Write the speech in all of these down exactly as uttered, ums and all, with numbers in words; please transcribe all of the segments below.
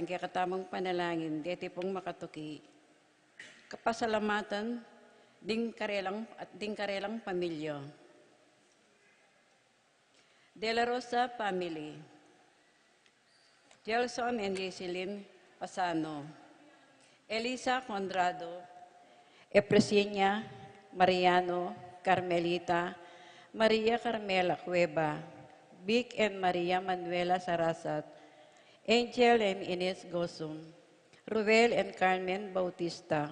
kekatamung panalangin, deti pung makatuki. Kapasalamatan ding karelang, at ding karelang pamilya. De la Rosa family. Gelson and Yesilin Pasano. Elisa Conrado. Efresiña Mariano. Carmelita. Maria Carmela Cueva. Vic and Maria Manuela Sarasat. Angel and Ines Gosum. Ruel and Carmen Bautista,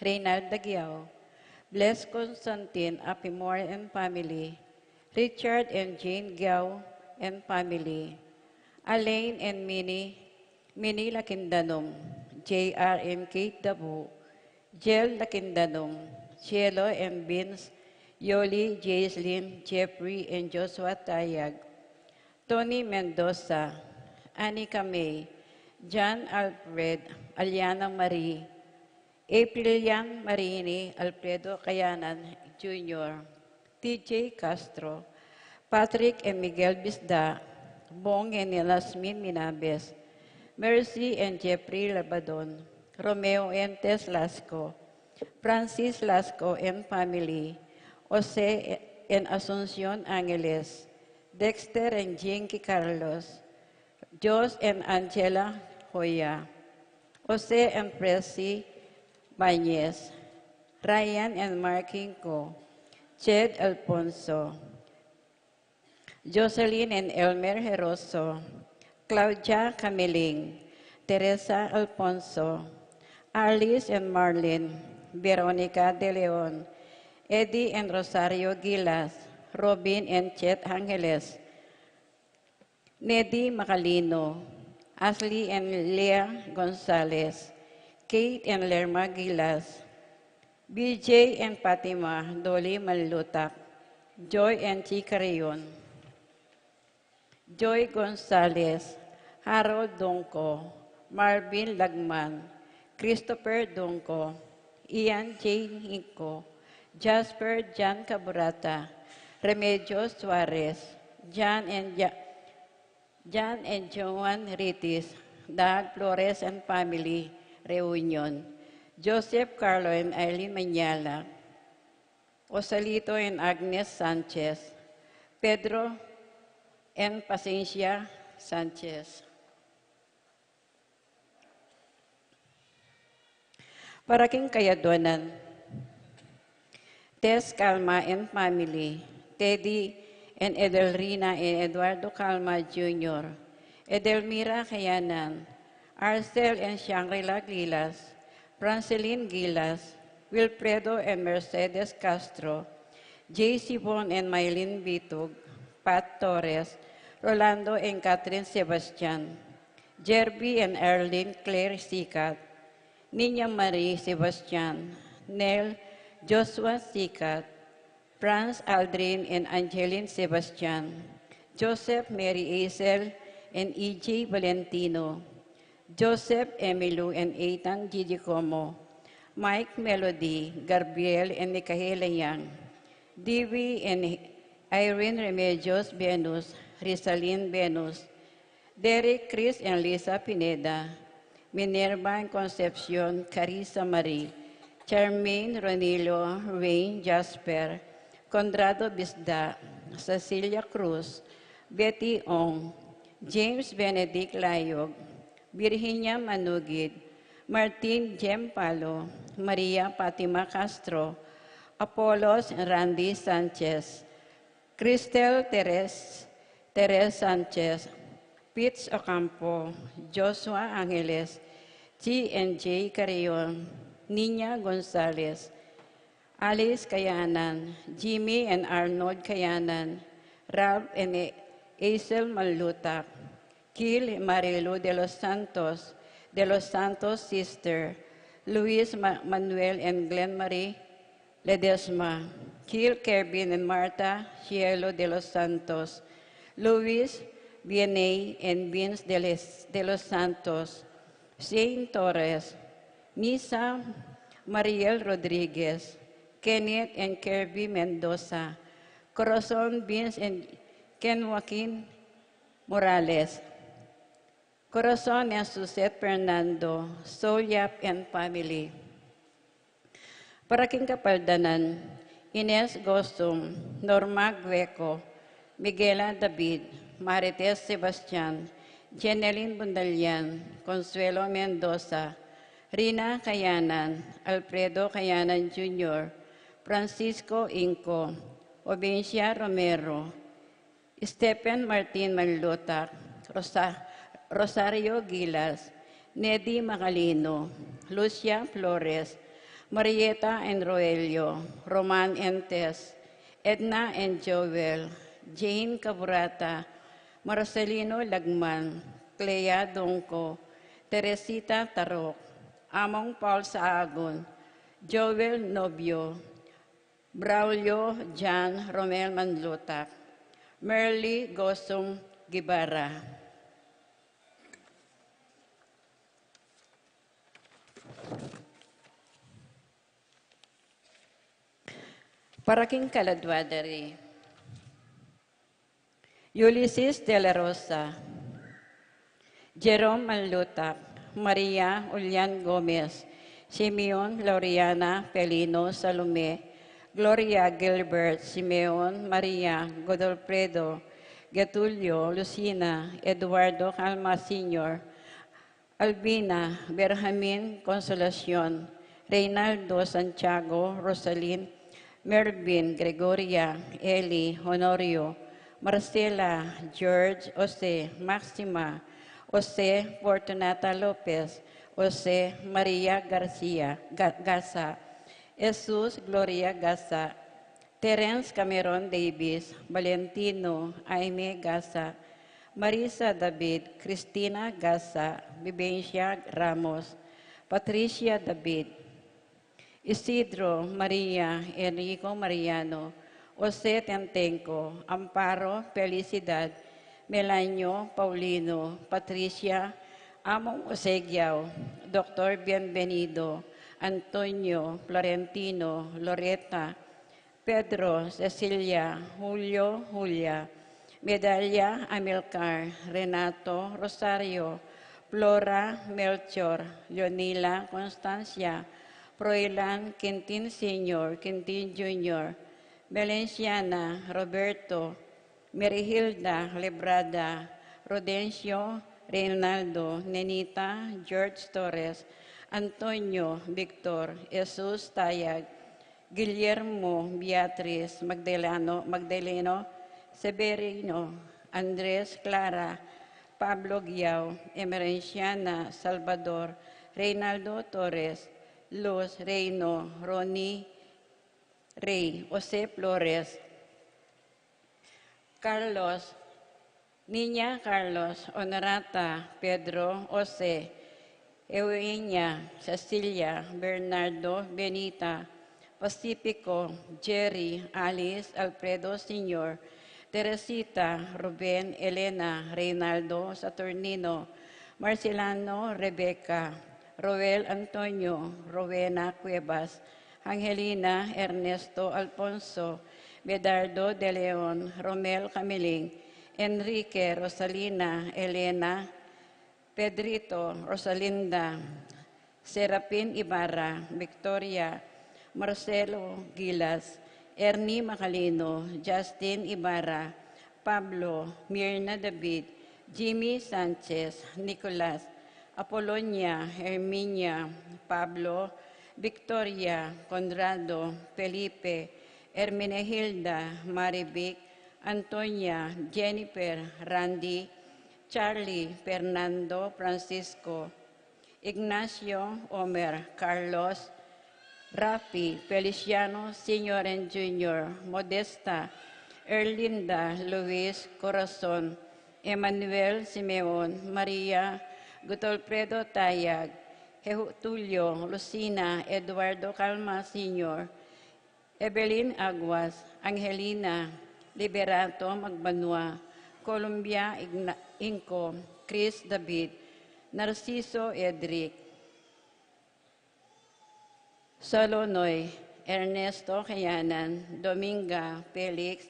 Reynalda Guiao, Bless Constantine Apimor and family, Richard and Jane Guiao and family, Alain and Minnie, Minnie Lakindanum, J R and Kate Dabu, Jel Lakindanum, Cielo and Vince, Yoli, Jaislyn, Jeffrey and Joshua Tayag, Tony Mendoza, Anika May, John Alfred, Aliana Marie, Aprilian Marini, Alfredo Kayanan Junior, T J Castro, Patrick and Miguel Bisda, Bong and Yasmin Minabes, Mercy and Jeffrey Labadon, Romeo and Tess Lasco, Francis Lasco and family, Jose and Asuncion Angeles, Dexter and Jinky Carlos, Jos and Angela Hoya, Jose and Presi Bañez, Ryan and Mark Hinco, Jed Alfonso, Jocelyn and Elmer Heroso, Claudia Camiling, Teresa Alfonso, Alice and Marlene, Veronica De Leon, Eddie and Rosario Gilas, Robin and Chet Angeles, Nedi Macalino, Ashley and Lea Gonzalez, Kate and Lerma Gilas, B J and Fatima Dolly Malutak, Joy and Chi Carrion, Joy Gonzalez, Harold Dongco, Marvin Lagman, Christopher Dongco, Ian J Hinco, Jasper John Caburata, Remedios Suarez, John and Ja-, John and Joan Ritis, Dahal Flores and family reunion, Joseph Carlo and Eileen Mañala, Joselito and Agnes Sanchez, Pedro and Pacencia Sanchez. Para king kayadwanan, Tess Calma and family, Teddy and Edelrina and Eduardo Calma Junior, Edelmira Kayanan, Arcel and Shangri-La Gilas, Francelin Gilas, Wilfredo and Mercedes Castro, J C Bon and Mylene Bitug, Pat Torres, Rolando and Catherine Sebastian, Jerby and Arlene Claire Sicat, Nina Marie Sebastian, Nel Joshua Sicat, Franz Aldrin and Angeline Sebastian, Joseph Mary Azel and E J Valentino, Joseph Emilio and Ethan Gigicomo, Mike Melody, Gabriel and Micaela Yang, Dewey and Irene Remedios Venus, Rizalin Venus, Derek, Chris and Lisa Pineda, Minerva and Concepcion, Carissa Marie, Charmaine, Ronilio, Wayne, Jasper, Conrado Bisda, Cecilia Cruz, Betty Ong, James Benedict Layog, Virginia Manugid, Martin Jem Palo, Maria Fatima Castro, Apollos and Randy Sanchez, Cristel Teres, Teres Sanchez, Fitz Ocampo, Joshua Angeles, G and J Carrion, Nina Gonzalez, Alice Kayanan, Jimmy and Arnold Kayanan, Ralph and A-, Aisel Malutak, Kil Marilu de los Santos, de los Santos sister, Luis Ma-, Manuel and Glenn Marie Ledesma, Kil Kevin and Martha Cielo de los Santos, Luis Bieney and Vince de les-, de los Santos, Shane Torres, Nisa Mariel Rodriguez, Kenneth and Kirby Mendoza, Corazon Vince and Ken Joaquin Morales, Corazon and Suzette Fernando, Soul Yap and family. Para king kapaldanan, Ines Gosum, Norma Gueco, Miguela David, Marites Sebastian, Jeneline Bundalian, Consuelo Mendoza, Rina Kayanan, Alfredo Kayanan Junior, Francisco Inco, Obencia Romero, Stephen Martin Manlutak, Rosa-, Rosario Gilas, Nedy Macalino, Lucia Flores, Marieta and Roelio, Roman and Tess, Edna and Joel, Jane Caburata, Marcelino Lagman, Clea Dongco, Teresita Tarok, Among Paul Saagun, Joel Nobio, Braulio John Romel Manlutak, Merly Gosum Guevara. Para king kaladua da ri, Ulysses de la Rosa, Jerome Manlutak, Maria Julian Gomez, Simeon Laureana Felino Salome, Gloria Gilbert, Simeon Maria Godolfredo, Getulio Lucina, Eduardo Calma Senior, Albina, Benjamin, Consolacion, Reynaldo, Santiago, Rosalin, Mervin, Gregoria, Eli, Honorio, Marcela, George, Jose, Maxima, Jose, Fortunata Lopez, Jose, Maria Garcia, Ga-, Gasa, Jesus, Gloria Gasa, Terence Cameron Davis, Valentino Aime Gasa, Marisa David, Cristina Gasa, Vivencia Ramos, Patricia David, Isidro Maria, Enrico Mariano, Jose Tentenco, Amparo Felicidad, Melanio Paulino, Patricia, Among Jose Giao, Doctor Bienvenido, Antonio, Florentino, Loreta, Pedro, Cecilia, Julio, Julia, Medalia, Amilcar, Renato, Rosario, Flora, Melchor, Leonila, Constancia, Froilan, Quintin Senior, Quintin Junior, Valenciana, Roberto, Merihilda, Lebrada, Rodencio, Reynaldo, Nenita, George Torres, Antonio, Victor, Jesus Tayag, Guillermo, Beatriz, Magdaleno, Magdaleno, Severino, Andres, Clara, Pablo Guiao, Emerenciana, Salvador, Reynaldo Torres, Luz, Reino, Ronnie, Rey, Jose Flores, Carlos, Niña Carlos, Honorata, Pedro, Jose, Eugenia, Cecilia, Bernardo, Benita, Pacifico, Jerry, Alice, Alfredo Senior, Teresita, Ruben, Elena, Reynaldo, Saturnino, Marcelano, Rebecca, Roel Antonio, Rowena Cuevas, Angelina, Ernesto, Alfonso, Medardo de Leon, Romel Camiling, Enrique, Rosalina, Elena, Pedrito, Rosalinda, Serapin Ibarra, Victoria, Marcelo Gilas, Ernie Macalino, Justin Ibarra, Pablo, Mirna David, Jimmy Sanchez, Nicolas, Apolonia, Herminia, Pablo, Victoria, Conrado, Felipe, Hermenegilda, Marivic, Antonia, Jennifer, Randy, Charlie, Fernando, Francisco, Ignacio, Omer, Carlos, Rafi, Feliciano, Senior and Junior, Modesta, Erlinda, Luis, Corazon, Emmanuel, Simeon, Maria, Gutolfredo Tayag, Hehu Tulio, Lucina, Eduardo Calma Senior, Evelyn Aguas, Angelina, Liberato Magbanua, Columbia Igna-, Inco, Chris David, Narciso Edric, Solonoy, Ernesto Kayanan, Dominga, Felix,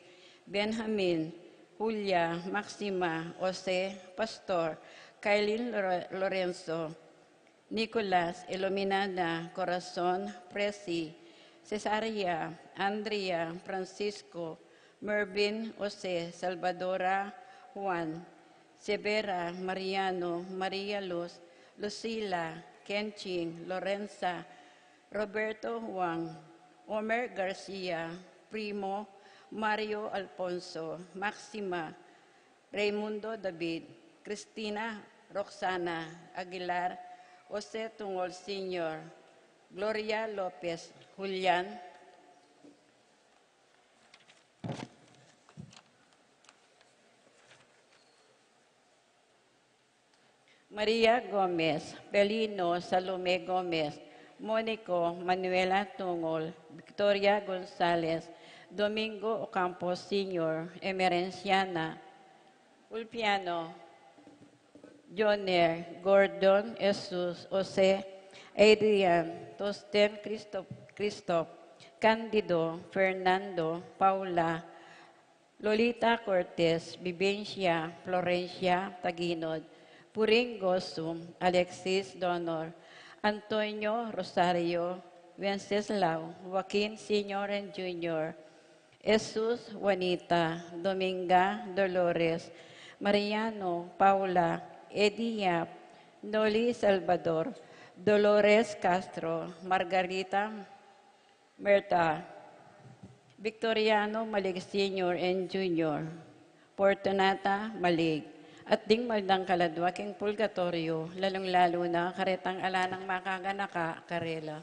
Benjamin, Julia, Maxima, Jose, Pastor, Kailin Lore-, Lorenzo, Nicolas, Iluminada, Corazon, Presi, Cesaria, Andrea, Francisco, Mervin, Jose, Salvadora, Juan, Severa, Mariano, Maria Luz, Lucila, Kenching, Lorenza, Roberto Juan, Omer Garcia, Primo, Mario Alfonso, Maxima, Raimundo David, Cristina Roxana Aguilar, Jose Tungol Senior, Gloria Lopez, Julian, Maria Gomez, Belino, Salome Gomez, Monico, Manuela Tungol, Victoria Gonzalez, Domingo Ocampo Senior, Emerenciana, Ulpiano, Joner, Gordon, Jesus, Jose, Adrian, Tosten, Christoph, Christoph, Candido, Fernando, Paula, Lolita Cortez, Vivencia, Florencia Taginod, Puring Gosum, Alexis Donor, Antonio Rosario, Wenceslao, Joaquin Senior and Junior, Jesus, Juanita, Dominga, Dolores, Mariano, Paula, Eddie Yap, Noli Salvador, Dolores Castro, Margarita, Mirta, Victoriano Malig Senior and Junior, Fortunata Malig, at ding maldang kaladwa king purgatoryo, lalung-lalu na karetang ala nang makaganaka karela.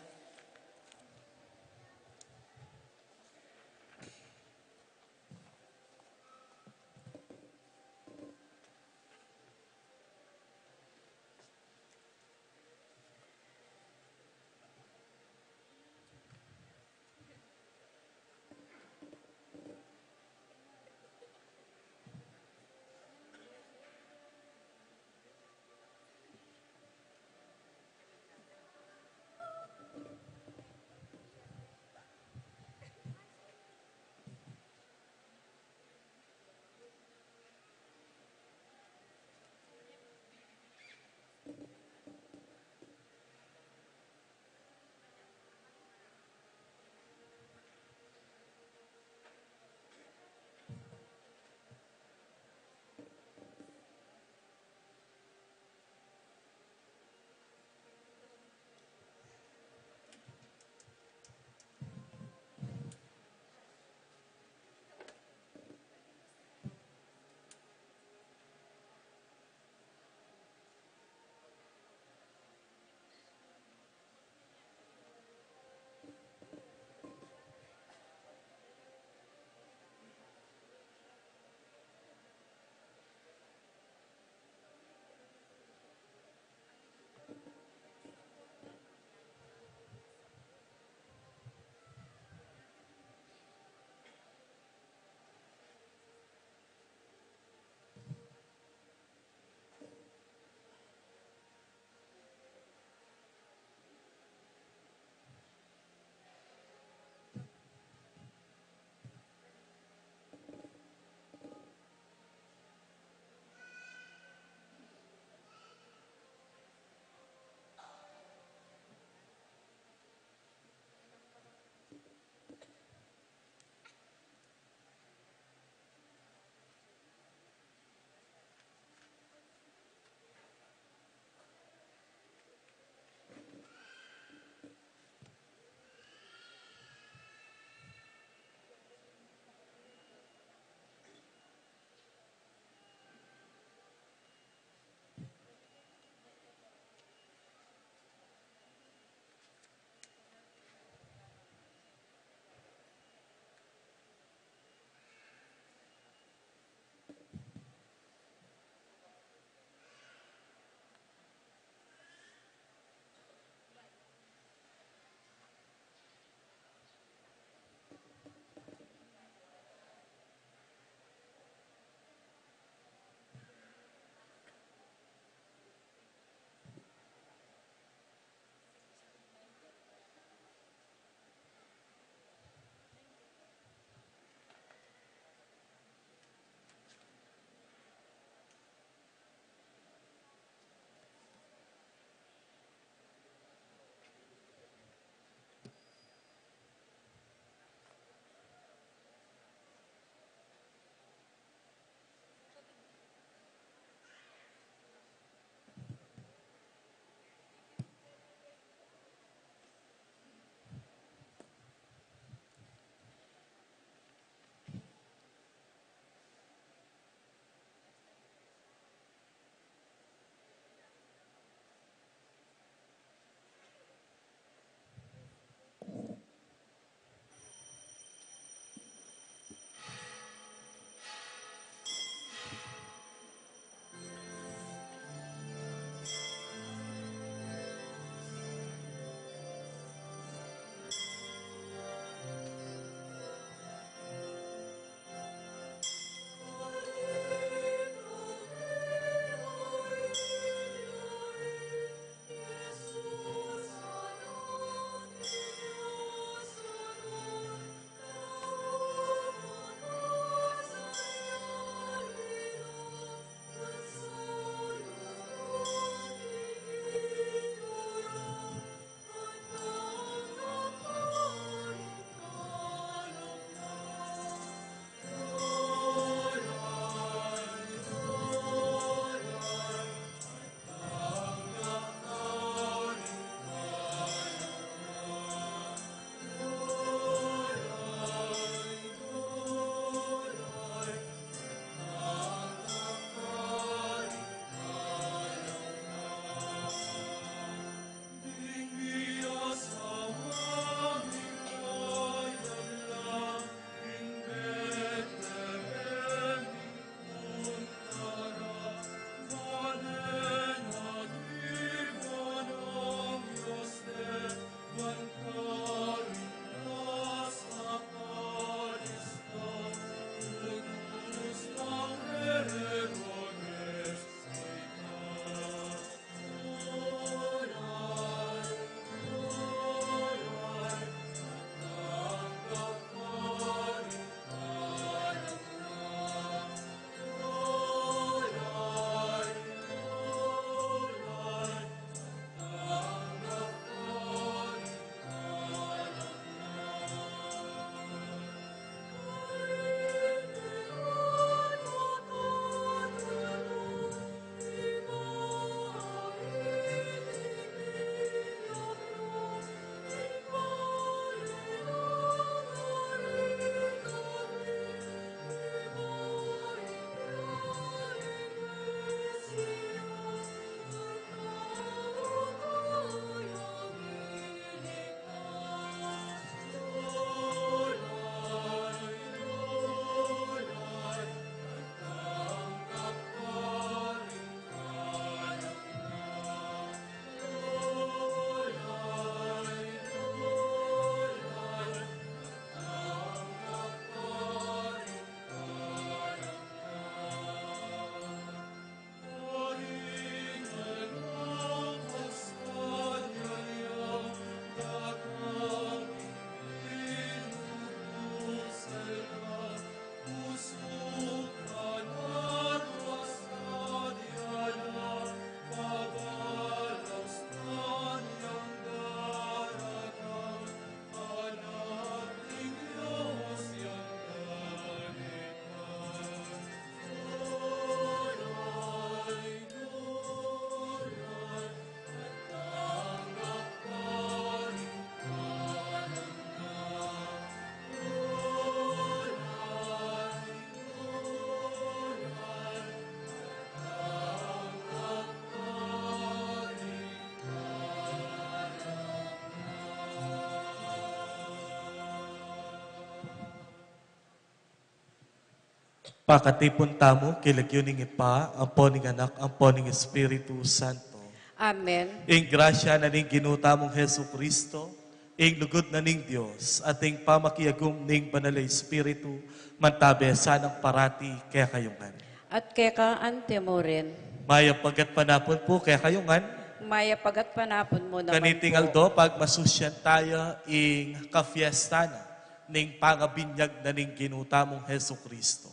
Pakatipun tamu king lagyu ning Ibpa, ampo ning Anak, ampo ning Espiritu Santo. Amen. Ing grasya na ning Ginu tamung Jesucristo, ing lugud na ning Dios, at ing pamakiagum ning Banal a Espiritu, mantabe sanang parati kekayu ngan. At keka antimurin. Mayap a gatpanapun pu kekayu ngan. Mayap a gatpanapun mu naman pu. Kaniting aldo, pagmasusyan taya ing kafiesta na ning pangabinyag na ning Ginu tamung Jesucristo.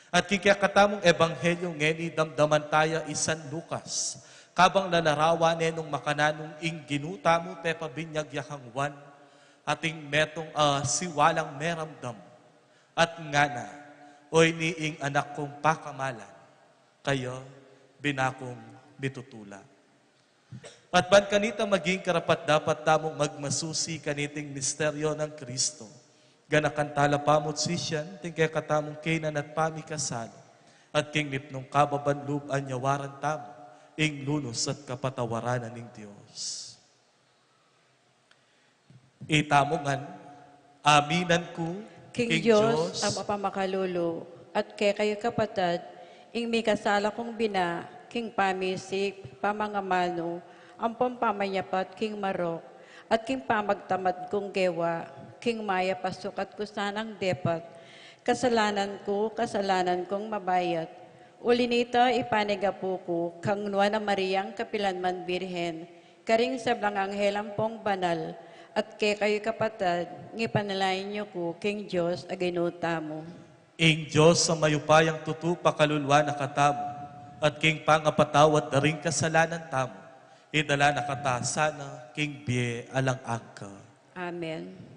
At king kekatamung ebanghelyo ngeni, damdaman taya i San Lucas, kabang lalarawan ne nung makananu ing Ginu tamu pepabinyag ya kang Juan, atin metung a siwalang meramdam, at ngana, "Oyni ing Anak kung pakamalan, kaya bina kung mitutula." At ban kanita maging karapat-dapat tamung magmasusi kaniting misteryo nang Kristo, ganakan tala pamu't sisian, ting kekatamung kaynan at pamikasala, at king mipnung kababan lub anyawaran tamu ing lunus at kapatawaran na ning Dios. Itamu ngan, aminan ku king Dios a mapamakalulu, at kekayu kapatad, ing mikasala kung bina, king pamisip, pamangamanu, ampong pamanyapat king marok, at king pamagtamad kung gewa, king mayap a sukat ku sanang depat, kasalanan ku, kasalanan kung mabayat. Uli nita, ipanigapu ku kang Nuan a Mariang kapilan man Birhen, karing sablang anghel ampong banal, at kekayu kapatad, ngipanalangin yu ku king Dios a Ginu tamu. Ing Dios a mayupayang tutu pakaluluan na katamu, at king pangapatawad da ring kasalanan tamu, idala na kata sana king bie alang angga. Amen.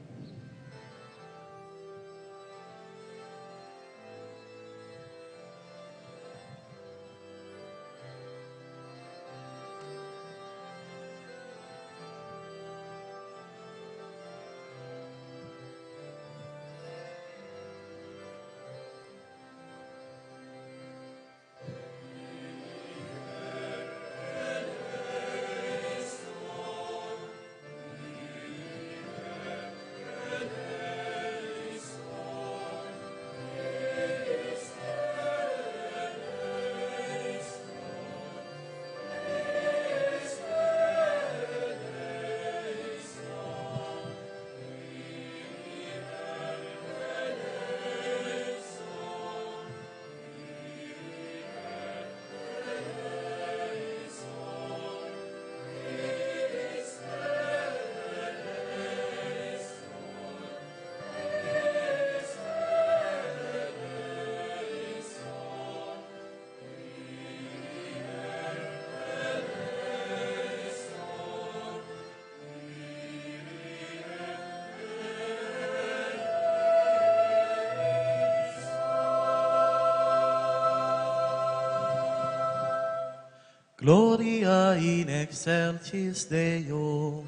Gloria in excelsis Deo.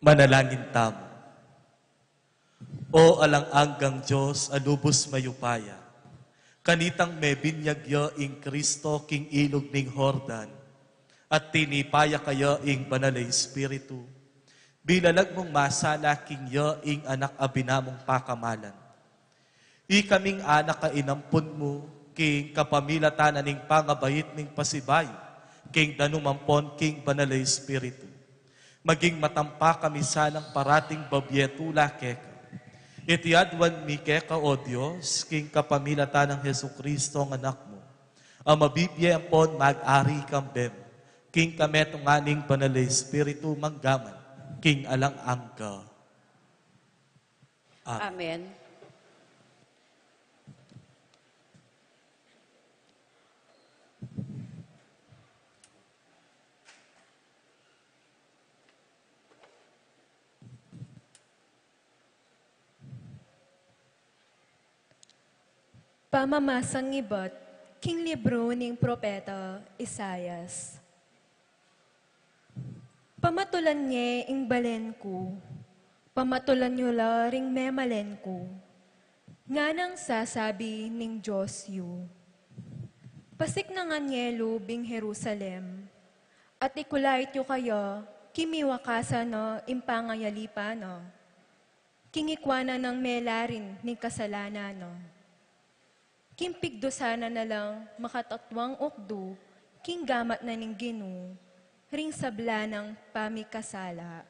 Panalangin tamu. O alang anggang Dios a lubus mayupaya, kanitang mebinyag ya ing Kristo king ilug ning Jordan, at tinipa ya kaya ing Banal a Espiritu, bilalag mung masala king ya ing anak a bina mung pakamalan. Ikaming anak a inampun mu, king kapamilatan na ning pangabait ning pasibayu, king danum ampon king Banal a Espiritu, maging matampa kami sanang parating babie tula keka. Iti aduan mi keka, O Dios, king kapamilatan nang Jesucristo, ang Anak mu, a mabibie ampon mag-ari kambe mu, king kametungan ning Banal a Espiritu, mangga man king alang angga. Amen. Amen. Pamamasang ibat king libru ning propeta Isaias. Pamatulan ye ing balen ku, pamatulan yu la ring memalen ku, nganang sasabi ning Dios yu. Pasiknangan ye lub ing Jerusalem, at ikulait yu kaya king miwakasan na ing pangayalipan na, king ikwanan nang melarin ning kasalanan na, king pigdusanan na lang makatatwang ukdu king gamat na ning Ginu ring sabla nang pamikasala.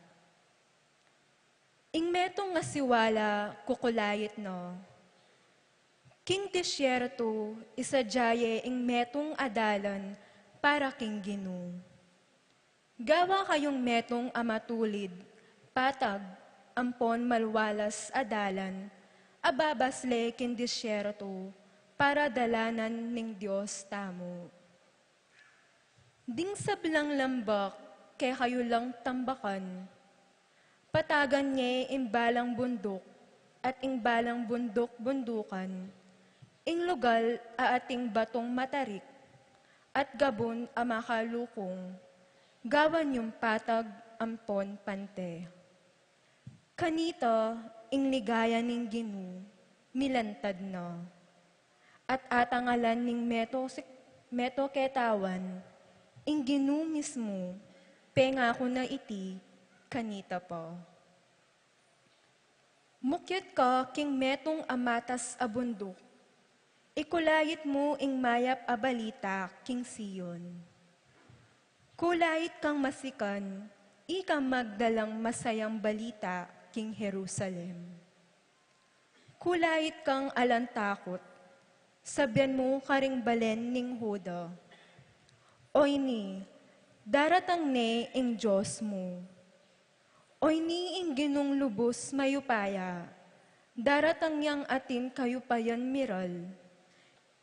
Ing metung a siwala kukulait na, king disyertu isadya ye ing metung a dalan para king Ginu. Gawa kayung metung a matulid, patag, ampon maluwalas a dalan a babasle king disyertu para dalanan ning Dios tamu. Ding sablang lambak kekayu lang tambakan, patagan ye ing balang bunduk at ing balang bunduk-bundukan, ing lugal a ating batung matarik at gabun a makalukung, gawan yung patag ampon pante. Kanita ing ligaya ning Ginu milantad na, at atangalan ning meto, meto ketawan, ing Ginu mismu pengaku na iti kanita pa. Mukyat ka king metung a matas a bunduk, ikulait mu ing mayap a balita king Sion. Kulait kang masikan, ikang magdalang masayang balita king Jerusalem. Kulait kang alang takut, sabian mu karing balen ning Juda, "Oyni, daratang ne ing Dios mu. Oyni ing Ginung lubus mayupaya, daratang yang atin kayupayan miral.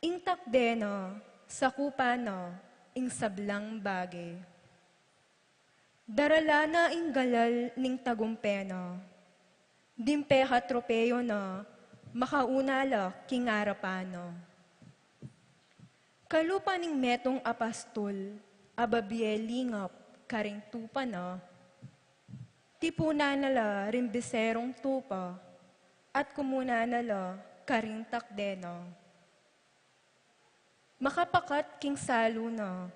Ing takde na, sakupan na ing sablang bage. Daralan na ing galal ning tagumpe na. Ding pekatropeyo na, makauna la king arapan na." Kalupa ning metung a pastul a babie lingap karing tupa na, tipunan na la ring biserung tupa at kumunan na la karing takde na. Makapakat king salu na,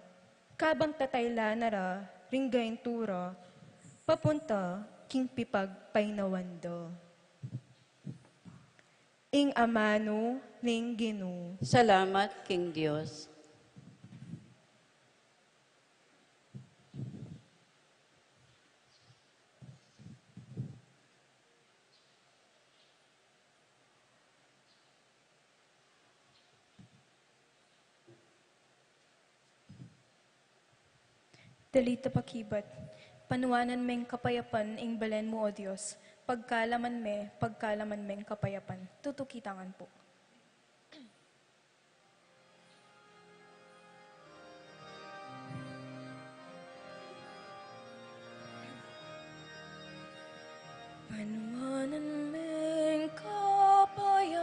kabang tataylan na ra ring gaintura papunta king pipagpainawan da. Ing amanu ning Ginu. Salamat king Dios. Dalit a pakibat. Panuanan meng kapayapan ing balen mu, O Dios. Pagkalaman me, pagkalaman meng kapayapan. Tutuki ta ngan pu. Panuanan meng kapayapan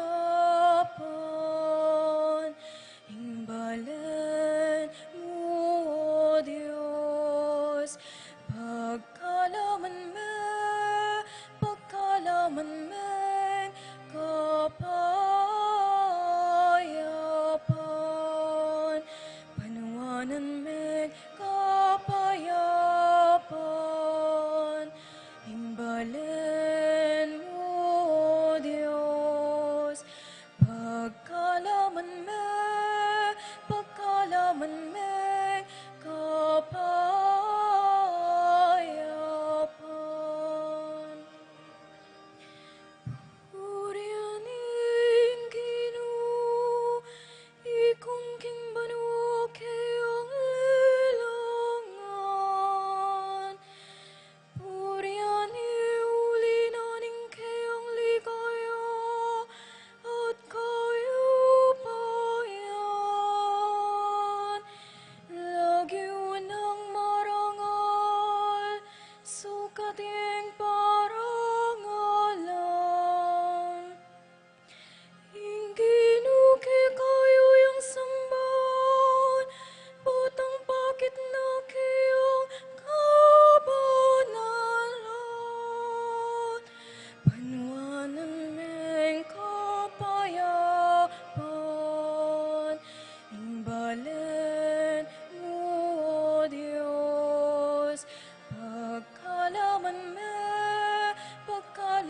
ing balen mu, O Dios, pagkalaman me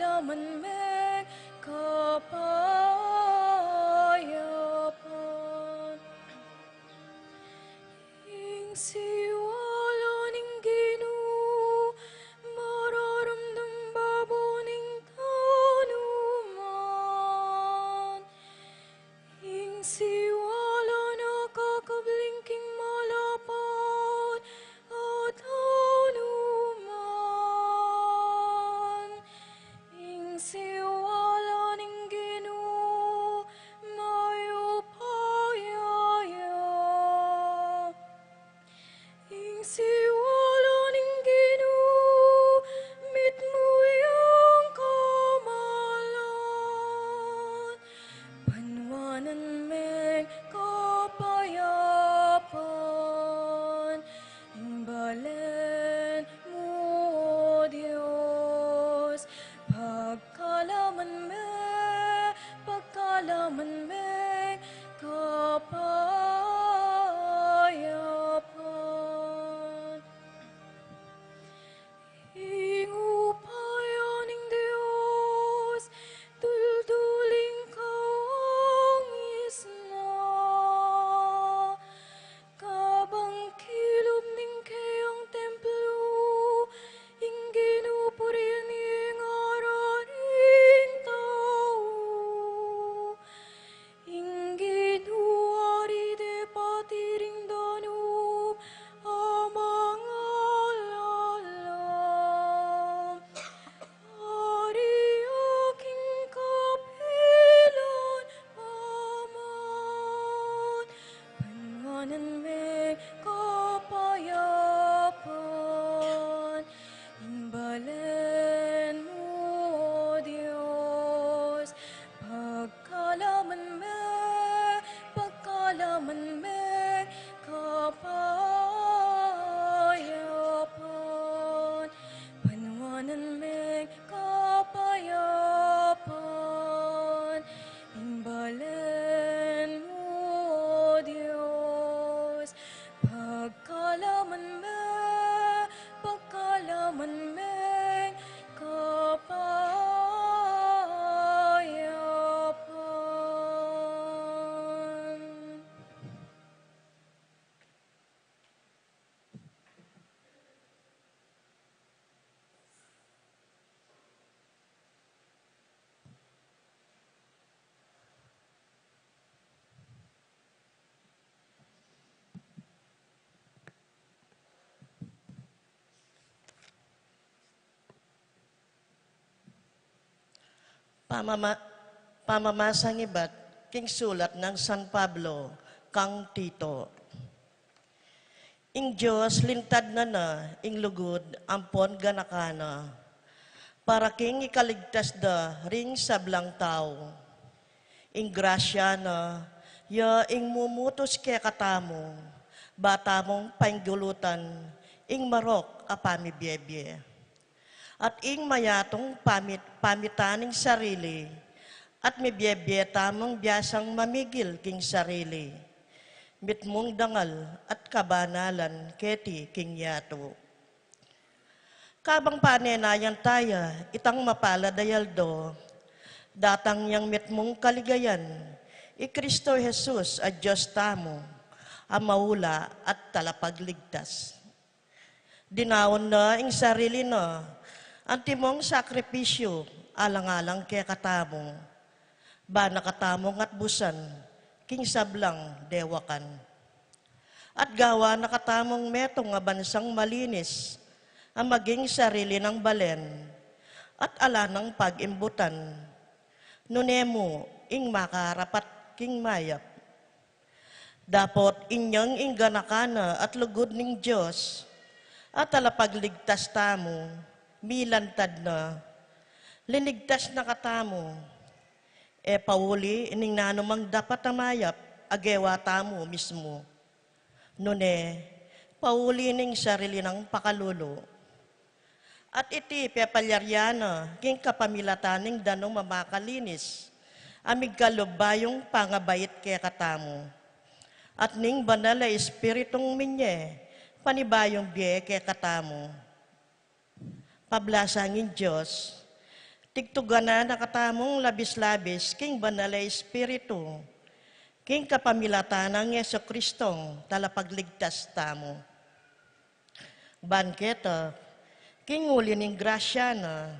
Pagkalaman meng kapayapan. Ing siwala ning Ginu, mararamdam babo ning danuman. Ing siwala na kakabling king malapad a tau naman. Ing siwala ning Ginu, mayupaya ya. Ing siwala ning Ginu, mitmu yang kamalan. Panuanan meng kapayapan, ing balen mu, O Dios. Pagkalaman me, pagkalaman me kapayapan. Ing upaya ning Dios, dulduling kawangis na. Kabang kilub ning keyang templo, ing Ginu purian ye ing araring tau. Ing Ginu ari de pati ring danup a mangalalam. Ari ya king kapilan paman. Panuanan meng kapayapan, ing balen mu, O Dios. Pagkalaman me, pagkalaman me kapayapan. Panuanan meng kapayapan, ing balen mu, O Dios. Pagkalaman me, pagkalaman meng kapayapan. Pamama-, pamamasang ibat king sulat nang San Pablo kang Tito. Ing Dios lintad na na ing lugud ampon ganaka na, para king ikaligtas da ring sablang tau. Ing grasya na, ya ing mumutus kekatamu, ba tamung painggulutan ing marok a pamibiebie. At ing mayatung pamit-, pamitan ning sarili, at mibiebie tamung biasang mamigil king sarili, mitmung dangal at kabanalan keti king yatu. Kabang panenayan taya itang mapalad a aldo, datang yang mitmung kaligayan i Kristo Jesus a Dios tamu, a maula at talapagligtas. Dinaun na ing sarili na, antimong sakripisyu, alang-alang kekatamu, ba na katamung atbusan king sablang dewakan. At gawa na katamung metung a bansang malinis, a maging sarili nang balen, at ala nang pag-imbutan, nune mu ing makarapat king mayap. Dapot inyang ing ganaka na at lugud ning Dios, a talapagligtas tamu, milantad na. Linigtas na katamu, e pauli ning nanumang dapat a mayap a gewa tamu mismu, nune pauli ning sarili nang pakalulu. At iti pepalyarian na king kapamilatan ning danum a makalinis, a migkalub bayung pangabait kekatamu, at ning Banal a Espiritung minye panibayung bie kekatamu. Pablasang ing Dios, Tigtuganan na katamung labis-labis king Banal a Espiritu, king kapamilatan nang Jesucristong Talapagligtas tamu. Ban keta, king uli ning grasya na,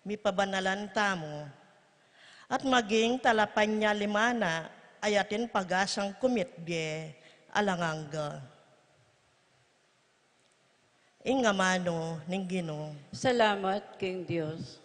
mipabanalan tamu, at maging talapanyaliman na a atin pag-asang kumitbie alang angga. Ing amanu ning Ginu. Salamat king Dios.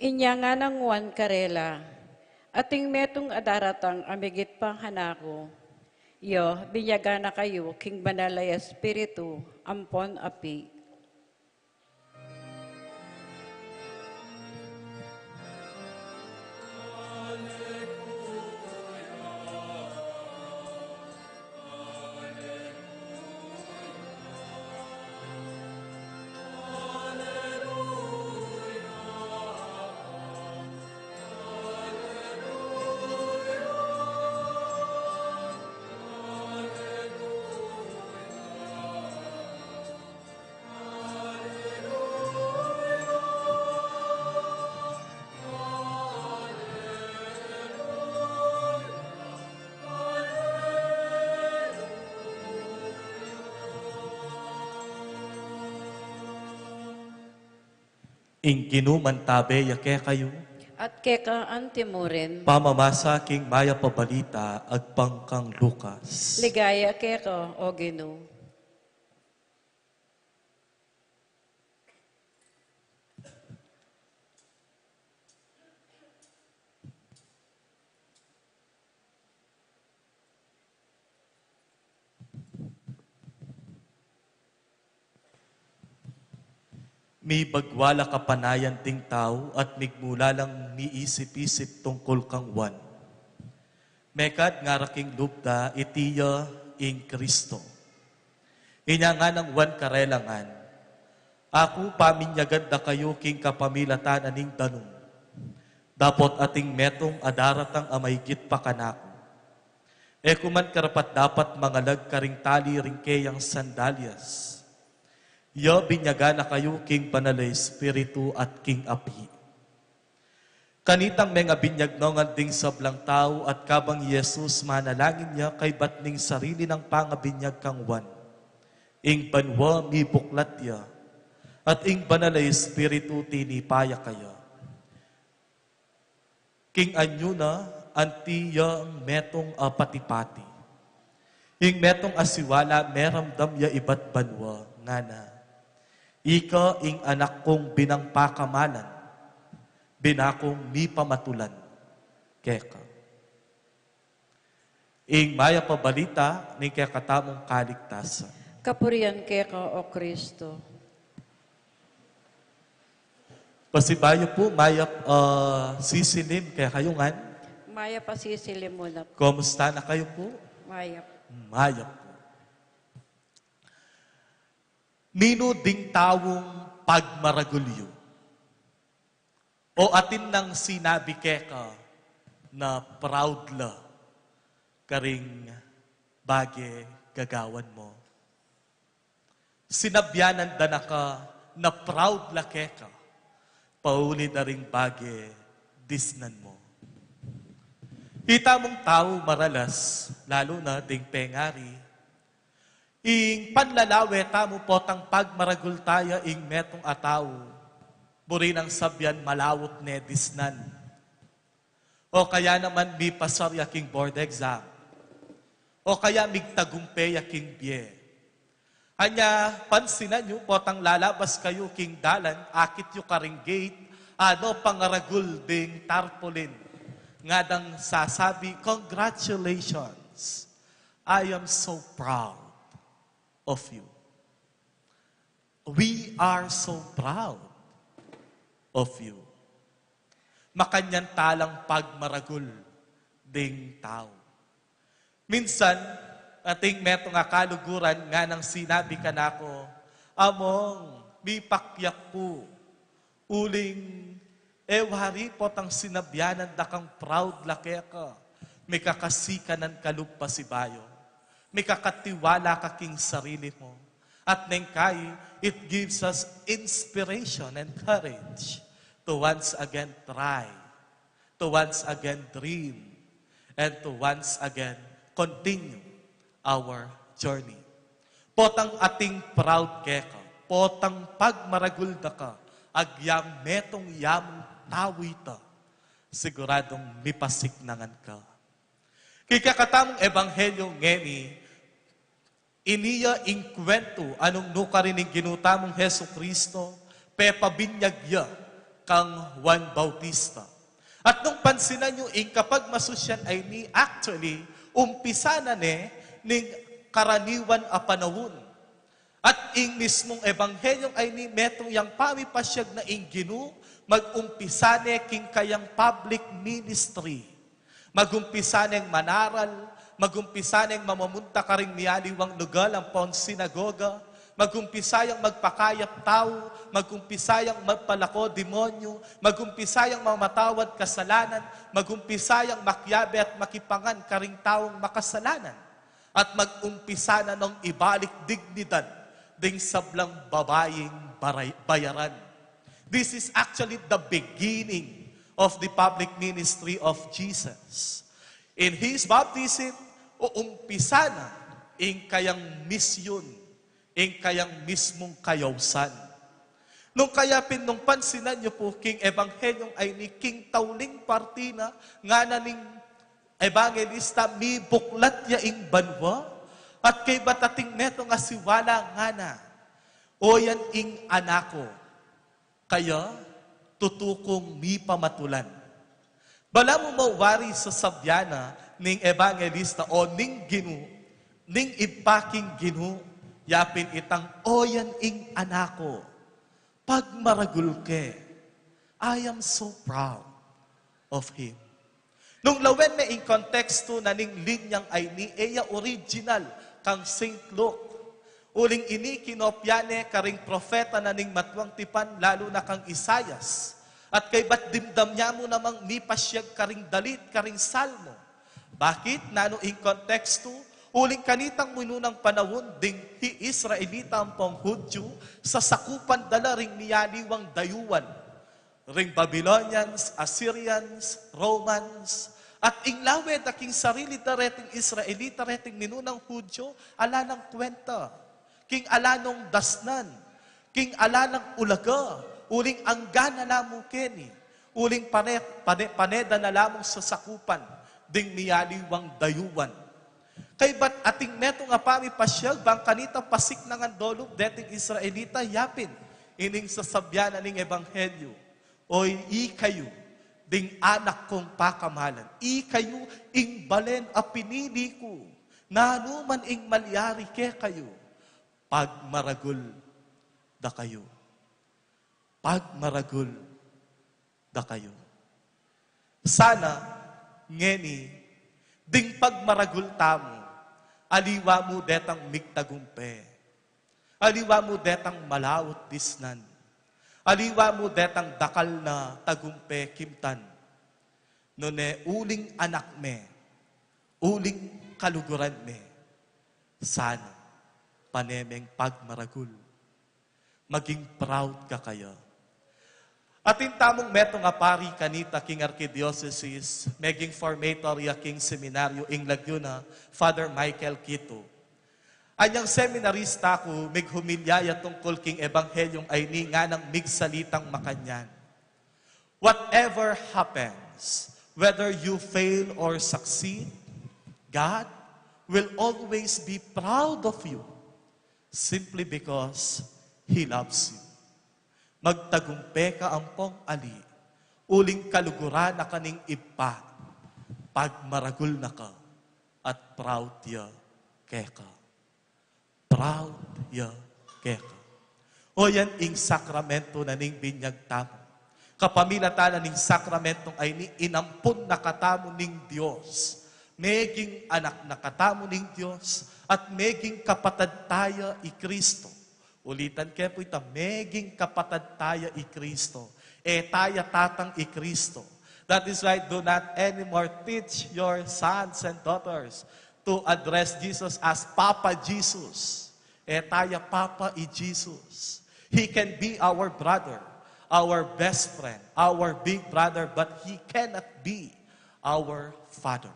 Inya ngana nang Juan karela, ating metung a daratang a migit pa kanaku. Iya, binyagan na kayu king Banal a Espiritu ampon api. Ing Ginu mantabe ya kekayu. At keka antimurin. Pamamasa king Mayap a Balita agpang kang Lucas. Ligaya keka, O Ginu. Mibagwa la kapanayan ding tau at migmula lang miisip-isip tungkul kang Juan. Mekad ngara king lub da, iti ya ing Kristo. Inya ngana nang Juan karela ngan, aku paminyagan da kayu king kapamilatan na ning danum, dapot ating metung a daratang a maigit pa kanaku. E ku man karapat-dapat mangalag karing tali ring keyang sandalyas. Ya binyagan na kayu king Banal a Espiritu at king api. Kanitang mengabinyag no ngan ding sablang tau at kabang i Jesus manalangin ya kaybat ning sarili nang pangabinyag kang Juan, ing banua mibuklat ya, at ing Banal a Espiritu tinipa ya kaya. King anyu na, anti yang metung a pati-pati. Ing metung a siwala meramdam ya ibat banua, ngana, ika ing anak kung binang pakamalan, binakung mipamatulan keka. Ing Mayap a Balita ning kekatamung kaligtasan. Kapurian keka, O Kristo. Pasibayu pu, mayap a sisilim kekayu ngan. Mayap a sisilim mu na. Kumusta na kayu pu? Mayap. Mayap pu. Ninu ding taung pagmaragul yu? O atin nang sinabi keka na proud la karing bage gagawan mu? Sinabyan da na ka na proud la keka pauli da ring bage disnan mu? Itamung tau maralas, lalu na ding pengari, ing panlalawe tamu potang pagmaragul ta ya ing metung a tau, buri nang sabyan malaut ne disnan. O kaya naman mipasar ya king board exam. O kaya migtagumpe ya king bie. Anya, pansinan yu, potang lalabas kayu king dalan, akit yu karing gate, anu pangaragul ding tarpaulin. Ngan dang sasabi, "Congratulations. I am so proud of you. We are so proud of you." Makanyan talang pagmaragul ding tau. Minsan, atin metung a kaluguran nganang sinabi kanaku, "Among, mipakyak ku. Uling, e wari potang sinabyan da kang proud la keka. Mikakasikanan ka lub pasibayu. Mikakatiwala ka king sarili mu." At neng kai, it gives us inspiration and courage to once again try, to once again dream, and to once again continue our journey. Potang atin proud keka, potang pagmaragul da ka, agyang metung ya mung tau ita, siguradung mipasiknangan ka. King kekatamung ebanghelyu ngeni, ini ya ing kwentu a nung nukarin ning Ginu tamung Jesucristo, pepabinyag ya kang Juan Bautista. At nung pansinan yu ing kapagmasusyan a ini, actually, umpisa na ne ning karaniwan a panaun. At ing mismung ebanghelyu a ini, metung yang pamipasyag na ing Ginu, mag-umpisa ne king kayang public ministry. Mag-umpisa neng manaral, mag-umpisa neng mamamunta karing mialiwang lugal ampong sinagoga, mag-umpisa yang magpakayap tau, mag-umpisa yang magpalako demonyu, mag-umpisa yang mamatawad kasalanan, mag-umpisa yang makiabe at makipangan karing taung makasalanan. At mag-umpisa na nong ibalik dignidad ding sablang babaying baray-, bayaran. This is actually the beginning of the public ministry of Jesus. In his baptism, uumpisa na ing kayang misyon, ing kayang mismung kayausan. Nung kaya pin, nung pansinan yu pu king ebanghelyu a ini, king tauling parti na, ngana ning ebangelista, mibuklat ya ing banua, at kaybat atin metung a siwala, ngana, "O yan ing anak ku, kaya tutu kung mipamatulan." Balamu mu wari sasabyan na ning ebangelista o ning Ginu, ning Ibpa king Ginu, yapin itang, "O yan ing anak ku, pagmaragul ke. I am so proud of him." Nung lawen me ing kontekstu na ning linyang a ini, e ya original kang Saint Luke. Uling ini kinopya ne karing propeta na ning matuang tipan, lalu na kang Isaias. At kaybat dimdam ya mu namang mipasyag karing dalit, karing Salmo. Bakit? Nanu ing kontekstu? Uling kanitang minunang panaun, ding hi-Israelita ampong Hudyu, sasakupan da la ring mialiwang dayuan, ring Babylonians, Assyrians, Romans, at ing lawe da king sarili da reting Israelita, reting minunang Hudyu, ala nang kwenta king ala nong dasnan, king ala nang ulaga, uling angga na la mu keni, uling pane-, pane-, pane da na la mung sasakupan ding mialiwang dayuan. Kaybat atin metung a pamipasyag bang kanita pasiknangan dolub deting Israelita, yapin ining sasabyan na ning ebanghelyu, "Oy, ikayu ding anak kung pakamalan, ikayu ing balen a pinili ku, nanu man ing malyari kekayu, pagmaragul da kayu. Pagmaragul da kayu." Sana ngeni, ding pagmaragul tamu, aliwa mu detang migtagumpe, aliwa mu detang malaut disnan, aliwa mu detang dakal na tagumpe kimtan, nune uling anak me, uling kaluguran me, sana pane meng pagmaragul. Maging proud ka kaya. Atin tamung metung a pari kanita king archidiocesis, meging formator ya king seminaryo ing lagyu na, Father Michael Quito. Anyang seminarista ku, mighumilya ya tungkul king ebanghelyu a ini, nganang migsalitang makanyan, "Whatever happens, whether you fail or succeed, God will always be proud of you. Simply because He loves you. Magtagumpe ka ampong ali, uling kaluguran na ka ning Ibpa, pagmaragul na ka, at proud ya keka. Proud ya keka. O yan ing sakramento na ning binyag tamu. Kapamilatan na ning sakramentong ayni, inampun na katamu ning Dios. Meging anak na katamu ning Dios, at meging kapatad taya i Kristo. Ulitan ke pu ita, meging kapatad taya i Kristo. E taya tatang i Kristo. That is why do not anymore teach your sons and daughters to address Jesus as Papa Jesus. E taya Papa i Jesus. He can be our brother, our best friend, our big brother, but He cannot be our Father.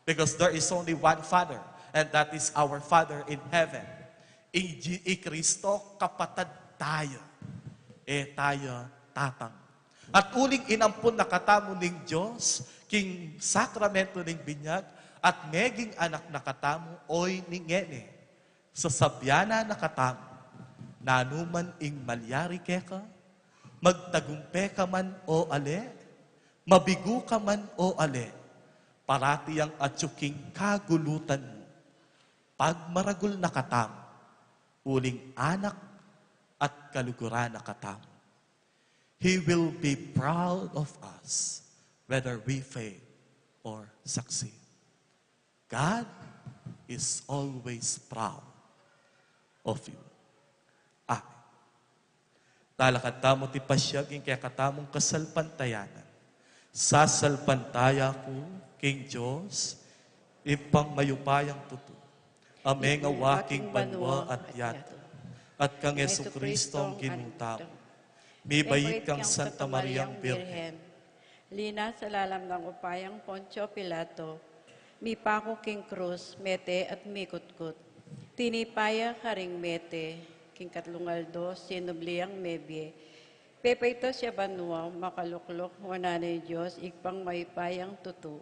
Because there is only one Father, and that is our Father in heaven. I, i Kristo, kapatad taya. E taya tatang. At uling inampun na katamu ning Dios, king sakramento ning binyag, at meging anak na katamu, oyni ngeni, sasabian na katamu, nanu man ing malyari keka, magtagumpe ka man o ali, mabigu ka man o ali, parati yang atyu king kagulutan mu, pagmaragul na katamu, uling anak at kaluguran na katamu. He will be proud of us, whether we fail or succeed. God is always proud of you. Amen. Talakad tamu ti pasiag ing kekatamung kasalpantayanan. Sasalpantaya ku king Dios, Ibpang mayupayang tutu, a mengawa king banua at yatu, at kang Jesucristong Ginu tamu, mibait kang Santa Mariang Birhen, linasa lalam ning upayang Poncio Pilato, mipaku king krus, mete at mikutkut. Tinipa ya karing mete, king katlung aldo sinubli yang mebie. Pepaitas ya banua, makalukluk wanan ning Dios, Ibpang mayupayang tutu.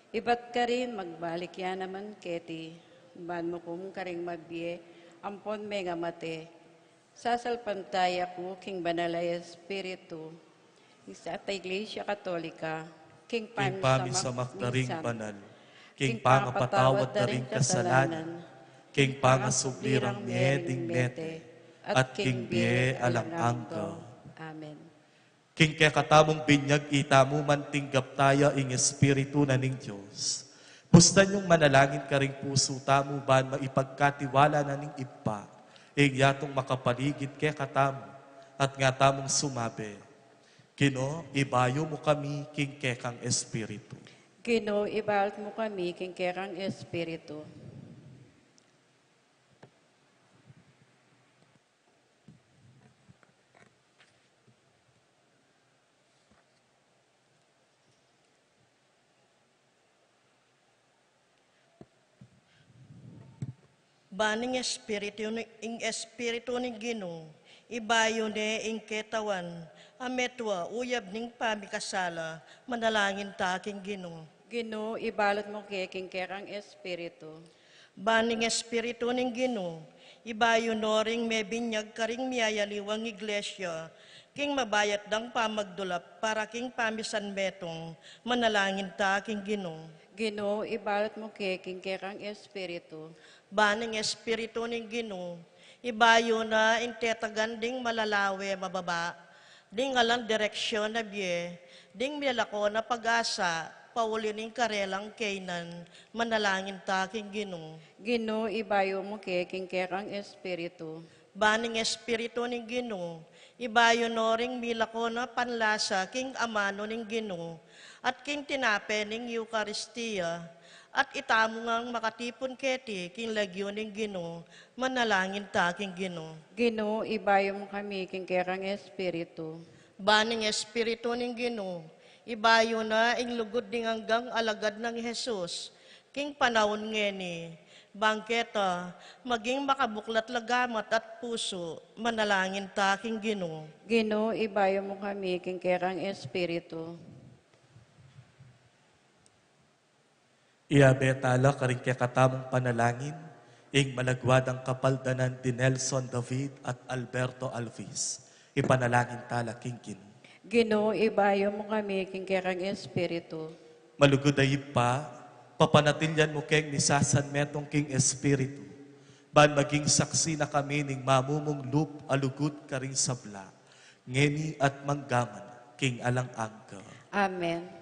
Ibat karin magbalik ya naman keti, ban mukum karing mabie ampon mengamate. Sasalpantaya ku king Banal a Espiritu, king Santa Iglesia Katolika, king pamisamak da ring banal, king pangapatawad da ring kasalanan, king pangasubli rang mie ding mete, at king bie alang angga. Amen. King kekatamung binyag itamu man tinggap taya ing Espiritu na ning Dios. Bustan yung manalangin karing pusu tamu ban maipagkatiwala na ning Ibpa ing yatung makapaligid kekatamu, at nga tamung sumabi, Ginu, ibayu mu kami king kekang Espiritu. Ginu, ibalut mu kami king kekang Espiritu. Ban ing Espiritu ni, ing Espiritu ning Ginu, ibayu ne ing ketawan a metua uyab ning pamikasala, manalangin ta king Ginu. Ginu, ibalut mu ke king kekang Espiritu. Ban ing Espiritu ning Ginu, ibayu no ring mebinyag karing miyayaliwang iglesia, king mabayat dang pamagdulap para king pamisan metung, manalangin ta king Ginu. Ginu, ibalut mu ke king kekang Espiritu. Ban ing Espiritu ning Ginu, ibayu na ing tetagan ding malalawe mababa, ding alang direksyon a bie, ding milako na pag-asa, pauli ning karelang kaynan, manalangin ta king Ginu. Ginu, ibayu mu ke king kekang Espiritu. Ban ing Espiritu ning Ginu, ibayu no ring milako na panlasa king amanu ning Ginu, at king tinape ning Eukaristia, at itamu ngang makatipun keti king lagyu ning Ginu, manalangin ta king Ginu. Ginu, ibayu mu kami king kekang Espiritu. Ban ing Espiritu ning Ginu, ibayu na ing lugud ding anggang alagad nang Jesus, king panaun ngeni, bang keta, maging makabuklat la gamat at pusu, manalangin ta king Ginu. Ginu, ibayu mu kami king kekang Espiritu. Iyabe ta la karing kekatamung panalangin Ing malagwa dang kapaldanan di Nelson David at Alberto Alvis, ipanalangin tala king Ginu. Ginu, ibayu mu kami king kekang Espiritu. Malugud a Ibpa, papanatilian mu keng misasanmetung king Espiritu, ban maging saksi na kami ning mamumunglup a lugud karing sabla, ngeni at manggaman king alang angga. Amen.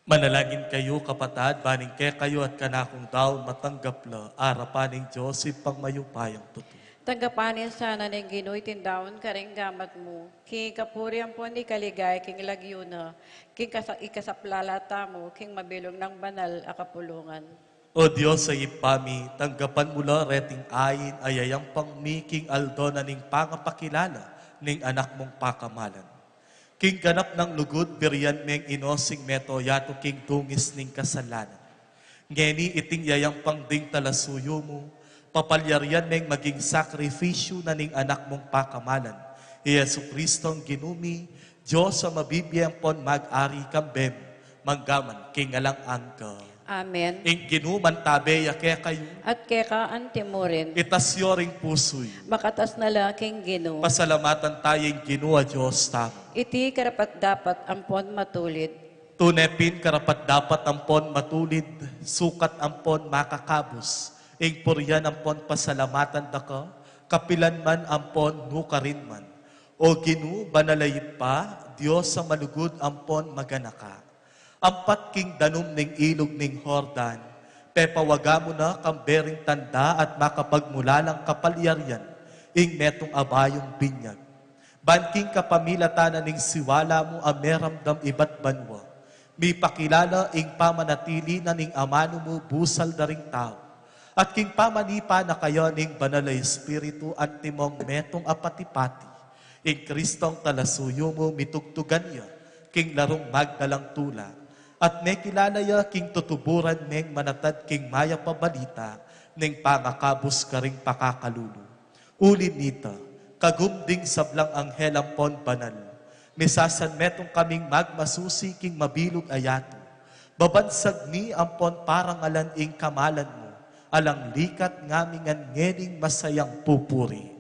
Manalangin kayu, kapatad, ban ing kekayu at kanakung daun matanggap la arapan ning Dios Ibpang mayupayang tutu. Tanggapan na sana ning Ginu iting daun karing gamat mu, king kapurian ampon ikaligaya king lagyu na, king kasa-, ikasaplala tamu king mabilug nang banal a kapulungan. O Dios a Ibpa mi, tanggapan mu la reting ain a yayampang mi king aldo na ning pangapakilala ning Anak mung pakamalan. King ganap nang lugud, birian meng inosing meto yatu king dungis ning kasalanan. Ngeni iting yayampang ding talasuyu mu, papalyarian meng maging sakrifisyu na ning Anak mung pakamalan, i Jesucristong Ginu mi, Dios a mabibie ampon mag-ari kambe mu, manggaman king alang angga. Amen. Ing Ginu mantabe ya kekayu. At keka anti mu rin. Itas yu ring pusu yu. Makatas na la king Ginu. Pasalamatan taya ing Ginu a Dios tamu. Iti karapat-dapat ampon matulid. Tune pin karapat-dapat ampon matulid, sukat ampon makakabus, ing purian ampon pasalamatan da ka, kapilan man ampon nukarin man. O Ginu, banal a Ibpa, Dios a malugud ampon maganaka. Ampat king danum ning ilug ning Jordan, Pepawaga mu na kambe ring tanda at makapagmulalang kapalyarian ing metung a bayung binyag. Ban king kapamilatan na ning siwala mu a meramdam ibat banua, mipakilala ing pamanatili na ning amanu mu busal da ring tau. At king pamanipa na kaya ning Banal a Espiritu antimong metung a pati-pati, ing Kristong talasuyu mu mitugtugan ya king larung magdalang tula, at mekilala ya king tutuburan meng manatad king mayap a balita ning pangakabus karing pakakalulu. Uli nita, kagum ding sablang anghel ampon banal, misasan metung kaming magmasusi king mabilug a yatu. Babansag mi ampon parangalan ing kamalan mu, alang likat ngaming ngening masayang pupuri.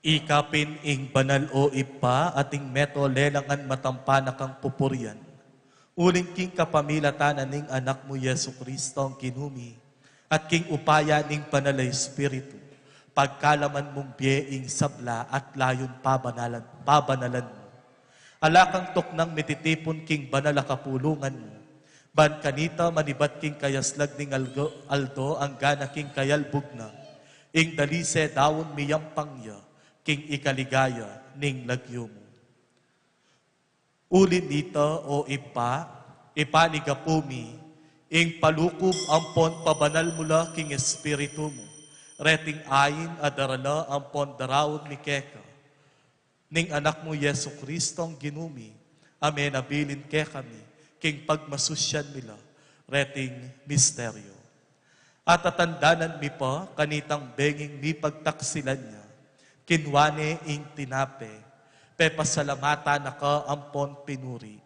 Ikapin ing banal, o Ibpa, ating meto lelangan matampa na kang pupurian. Uling king kapamilatan na ning Anak mu, Jesu Cristo, ang Ginu mi, at king upaya ning Banal a Espiritu, pagkalaman mung bie ing sabla at layun pabanalan, pabanalan mu. Ala kang tuknang mititipun king banal a kapulungan mu, ban kanita manibat king kayaslag ning algo-, aldo anggana king kayalbug na, ing dalise daun miyampang ya king ikaligaya ning lagyu mu. Uli nita, o Ibpa, ipanigapu mi ing palukub ampon pabanal mu la king Espiritu mu, reting ain a darala ampon daraun mi keka, ning Anak mu, Jesu Cristong Ginu mi, a menabilin kekami king pagmasusyan mi la reting misteryo. At tatandanan mi pa kanitang benging mipagtaksilan ya, kinua ne ing tinape, pepasalamatan na ka ampon pinuri,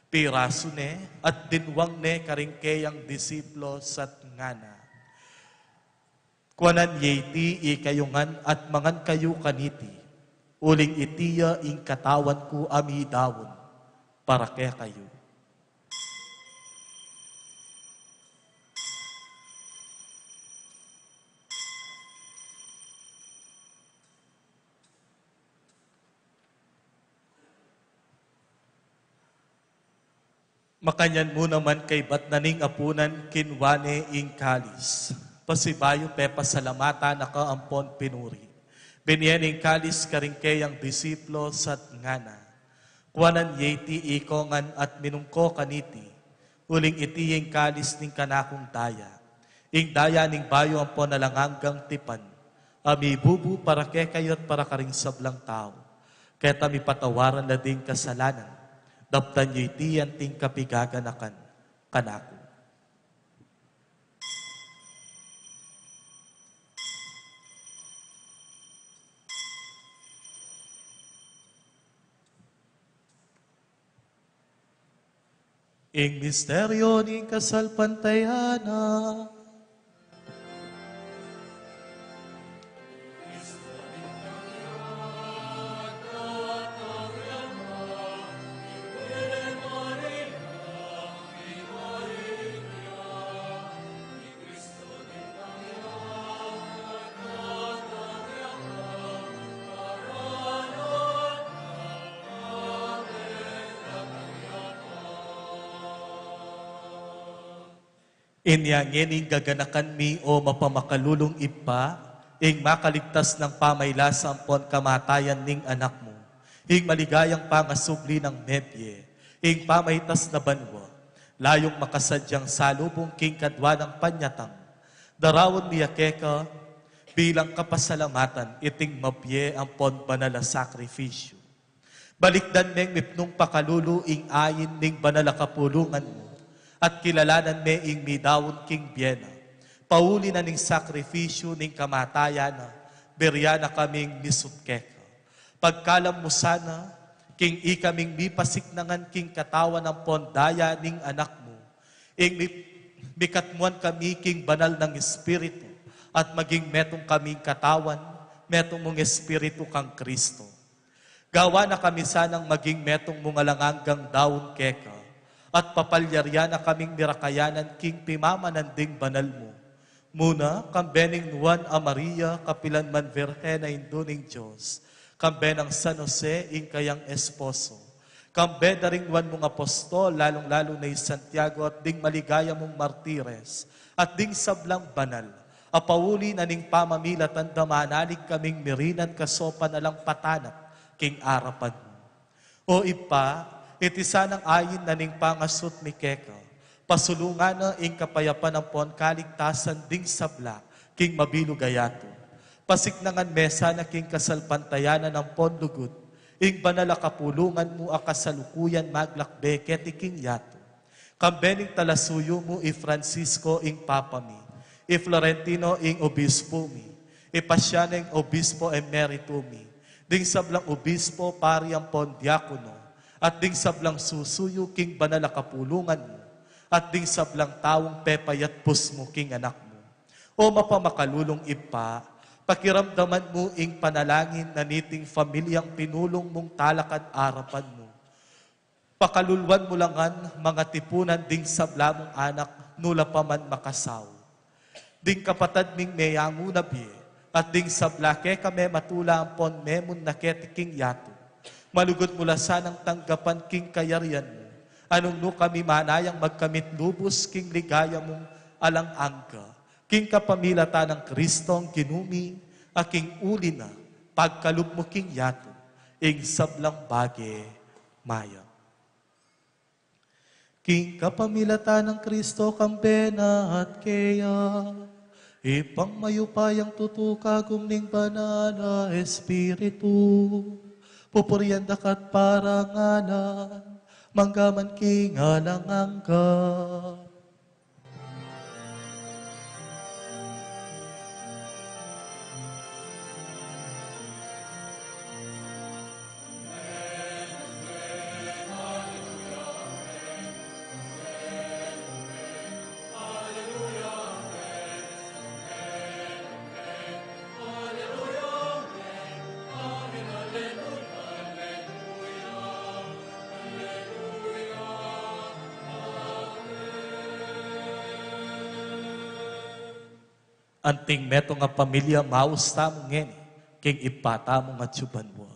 pirasu ne at dinwang ne karing keyang disipulus at ngana: Kuanan ye iti ikayu ngan at mangan kayu kaniti, uling iti ya ing katawan ku a midaun para kekayu. Makanyan mu naman kaybat na ning apunan, kinua ne ing kalis, pasibayu pepasalamatan na ka ampon pinuri, binie ne ing kalis karing keyang disipulus at ngana: Kuanan ye iti ikayu ngan at minum ko kaniti, uling iti ya ing kalis ning kanakung daya, ing daya ning bayu ampon alang anggang tipan, a mibubu para kekayu at para karing sablang tau, keta mipatawaran la ding kasalanan. Daptan yu iti anting kapigaganakan kanaku. Ing misteryo ning kasalpantayanan. Inya ngeni gaganakan mi, o mapamakalulung Ibpa, ing makaligtas nang pamailasa ampon kamatayan ning Anak mu, ing maligayang pangasubli nang mebie ing pamaitas na banua, layung makasadyang salubung king kadua nang panyatang. Daraun mi ya keka bilang kapasalamatan iting mabie ampon banal a sakrifisyu. Balikdan meng mipnung pakalulu ing ain ning banal a kapulungan mu, at kilalanan me ing midaun king bie na. Pauli na ning sakrifisyu ning kamatayan na, biryan na kaming misut keka. Pagkalam mu sana, king ikaming mipasiknangan king katawan ampon daya ning Anak mu, ing mi-, mikatmuan kami king banal nang Espiritu, at maging metung kaming katawan, metung mung Espiritu kang Kristo. Gawa na kami sanang maging metung mung alang anggang daun keka, at papalyarian na kaming mirakayanan king pimamanan ding banal mu. Muna, kambe ning Nuan a Maria, kapilan man Virgen a Indu ning Dios, kambe nang San Jose, ing kayang esposo, kambe da ring nuan mung apostol, lalung-lalu na i Santiago, at ding maligaya mung martires, at ding sablang banal, a pauli na ning pamamilatan da manalig kaming mirinan kasopan alang patanap king arapan mu. O Ibpa, iti sanang ain na ning pangasut mi keka, pasulungan na ing kapayapan ampon kaligtasan ding sabla king mabilug a yatu. Pasiknangan me sana king kasalpantayanan ampon lugud ing banal a kapulungan mu a kasalukuyan maglakbe keti king yatu. Kambe ning talasuyu mu i Francisco ing Papa mi, i Florentino ing Obispo mi, i Pasiano ing Obispo Emerito mi, ding sablang obispo, pari ampon diakono, at ding sablang susuyu king banal a kapulungan mu, at ding sablang taung pepayatpus mu king Anak mu. O mapamakalulung Ibpa, pakiramdaman mu ing panalangin na niting pamilyang pinulung mung talakad arapan mu. Pakaluluan mu la ngan mangatipunan ding sabla mung anak, nu la pa man makasau. Ding kapatad ming meyangu na bie, at ding sabla keka mematula ampon memunna keti king yatu. Malugud mu la sanang tanggapan king kayarian mu, a nung nu kami manayang magkamit lubus king ligaya mung alang angga, king kapamilatan nang Kristong Ginu mi, a king uli na, pagkalub mu king yatu ing sablang bage mayap. King kapamilatan nang Kristo, kambe na at keya, Ibpang mayupayang tutu, kagum ning Banal a Espiritu, pupurian da ka at parangalan, mangga man king alang angga. Anting metung a pamilya, maus tamu ngeni king Ibpa tamung atsu banua.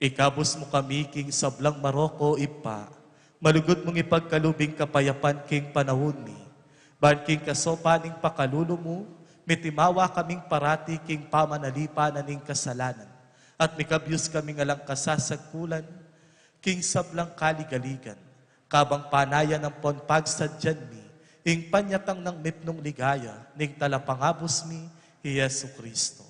Ikabus mu kami king sablang marok, o Ibpa, malugud mung ipagkalub ing kapayapan king panaun mi, ban king kasopan ning pakalulu mu, mitimawa kaming parati king pamanalipan na ning kasalanan, at mikabyus kaming alang kasasagkulan king sablang kaligaligan, kabang panayan ampon pagsadyan mi ing panyatang nang mipnung ligaya ning Talapangabus mi, i Jesucristo.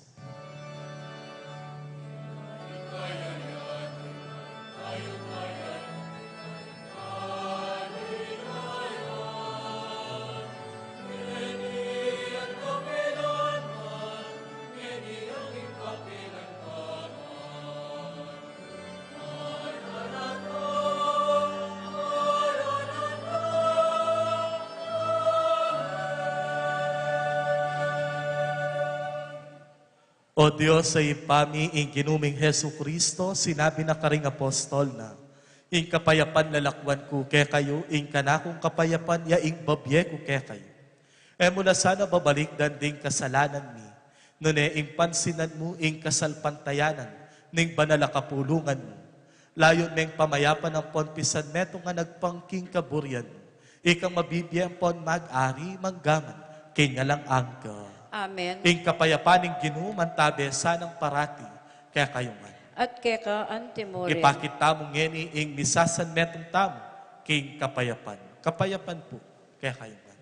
O Dios a Ibpa mi, ing Ginu ming Jesucristo, sinabi na karing apostol na, "Ing kapayapan lalakwan ku kekayu, ing kanakung kapayapan ya ing babie ku kekayu." E mu la sana babalikdan ding kasalanan mi, nune ing pansinan mu ing kasalpantayanan ning banal a kapulungan mu. Layun meng pamayapan ampon pisan metung a nagpang king kaburian mu, ikang mabibie ampon mag-ari manggaman king alang angga. Amen. Ing kapayapan ning Ginu mantabe sanang parati kekayu ngan. At keka anti mu rin. Ipakit tamu ngeni ing misasanmetung tamu king kapayapan. Kapayapan pu kekayu ngan.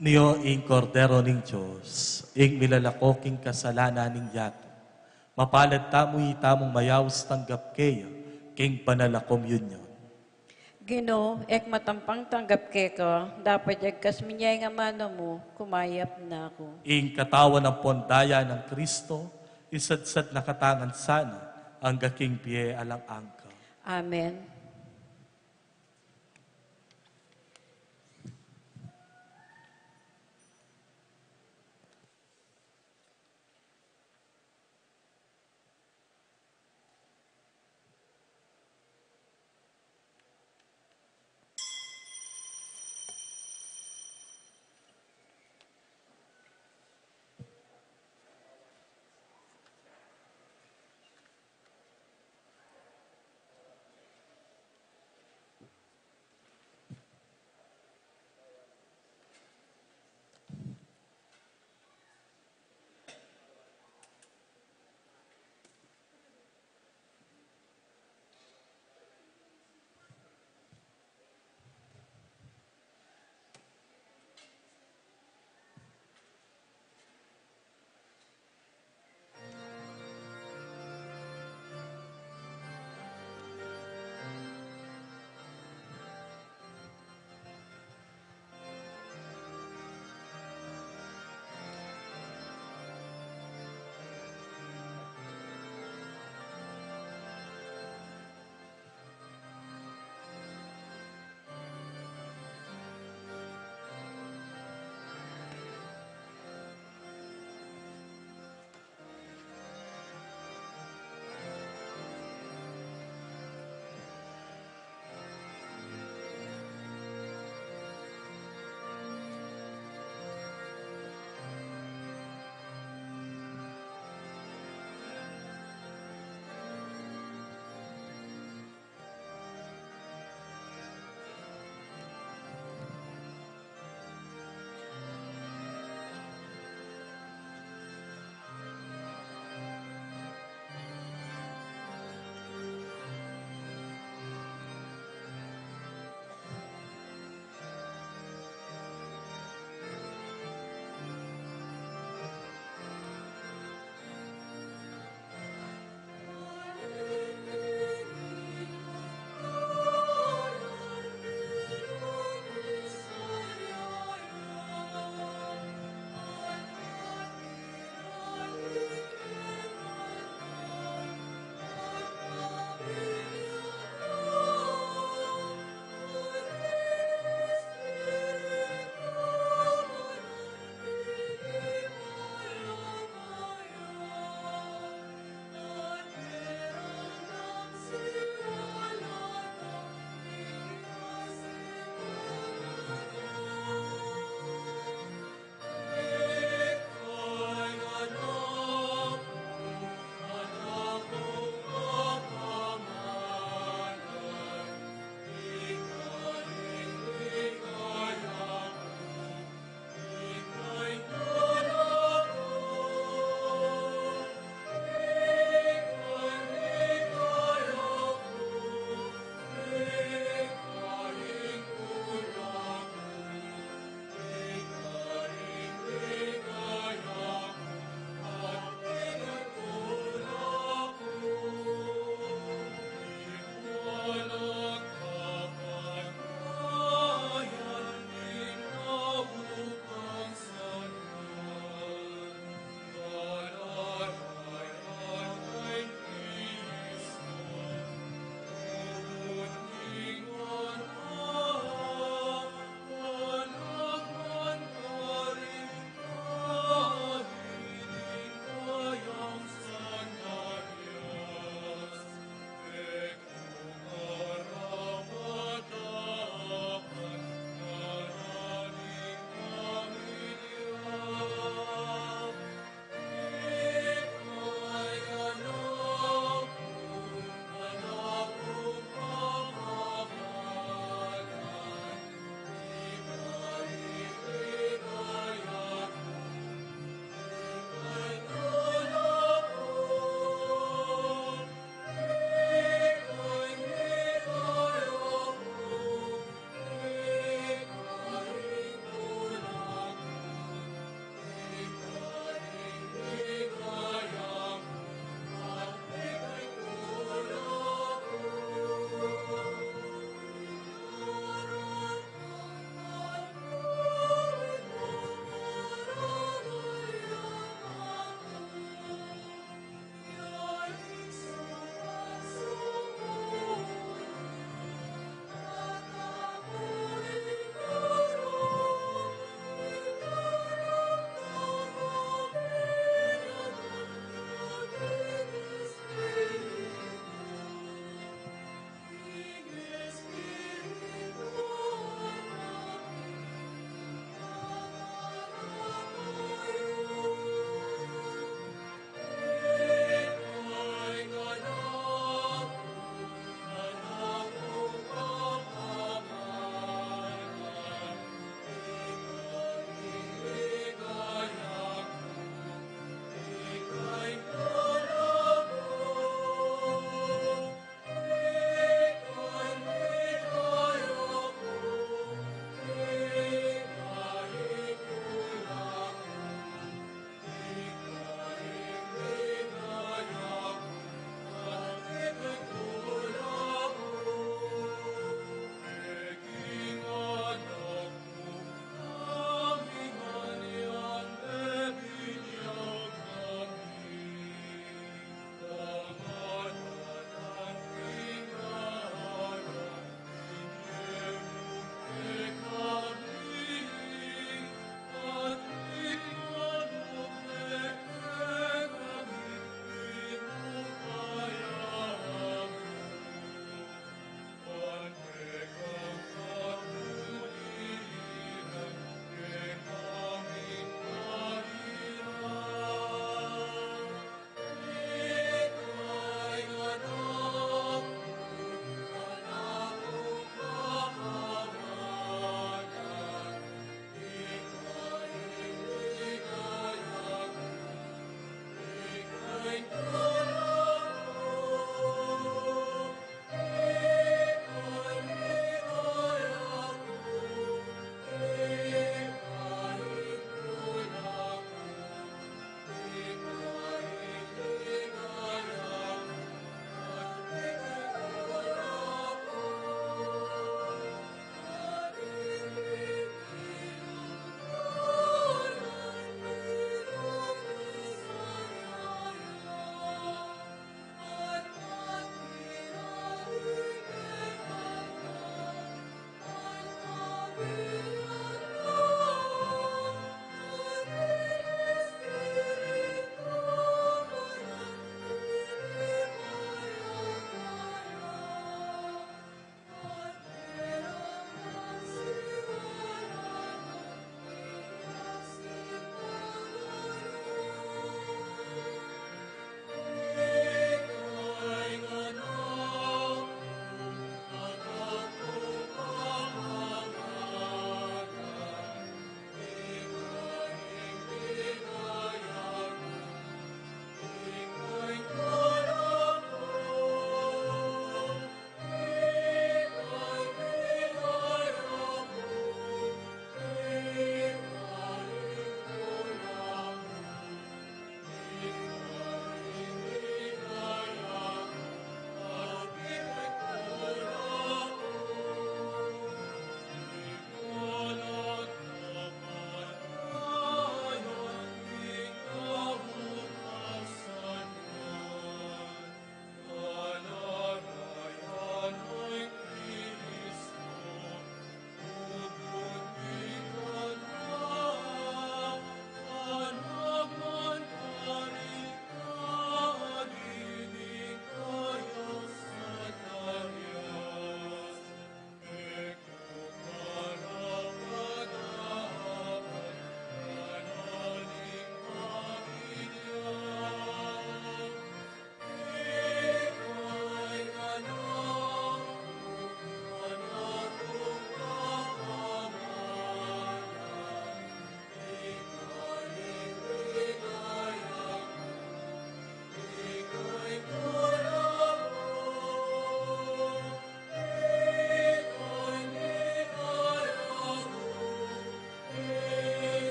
Nio ing Kordero ning Dios, ing milalako king kasalanan ning yatu. Mapalad tamu itamung mayaus tanggap keya king banal a komunyon. Ginu, e ku matampang tanggap keka, dapot yagkas mu ing amanu mu, kumayap na ku. Ing katawan ampon daya nang Kristo, isadsad na katamu ngan sana, angga king bie alang angga. Amen.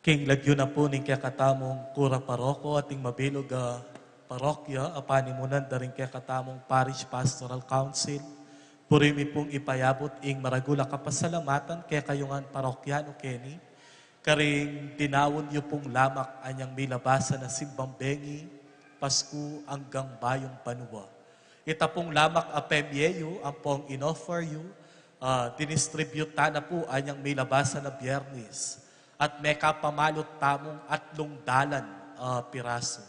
King lagyu na pu ning kekatamung kura paroko at ing mabilug a parokya a panimunan da ring kekatamung Parish Pastoral Council, buri mi pung ipayabut ing maragul a kapasalamatan kekayu ngan parokyanu keni, karing dinaun yu pung lamak anyang milabasan a simbang bengi, Pasku anggang bayung banua. Ita pung lamak a pemie yu ampong inoffer yu, ah, dinistribute ta na pu anyang milabasan a Biyernes, at mekapamalu tamung atlung dalan a pirasu.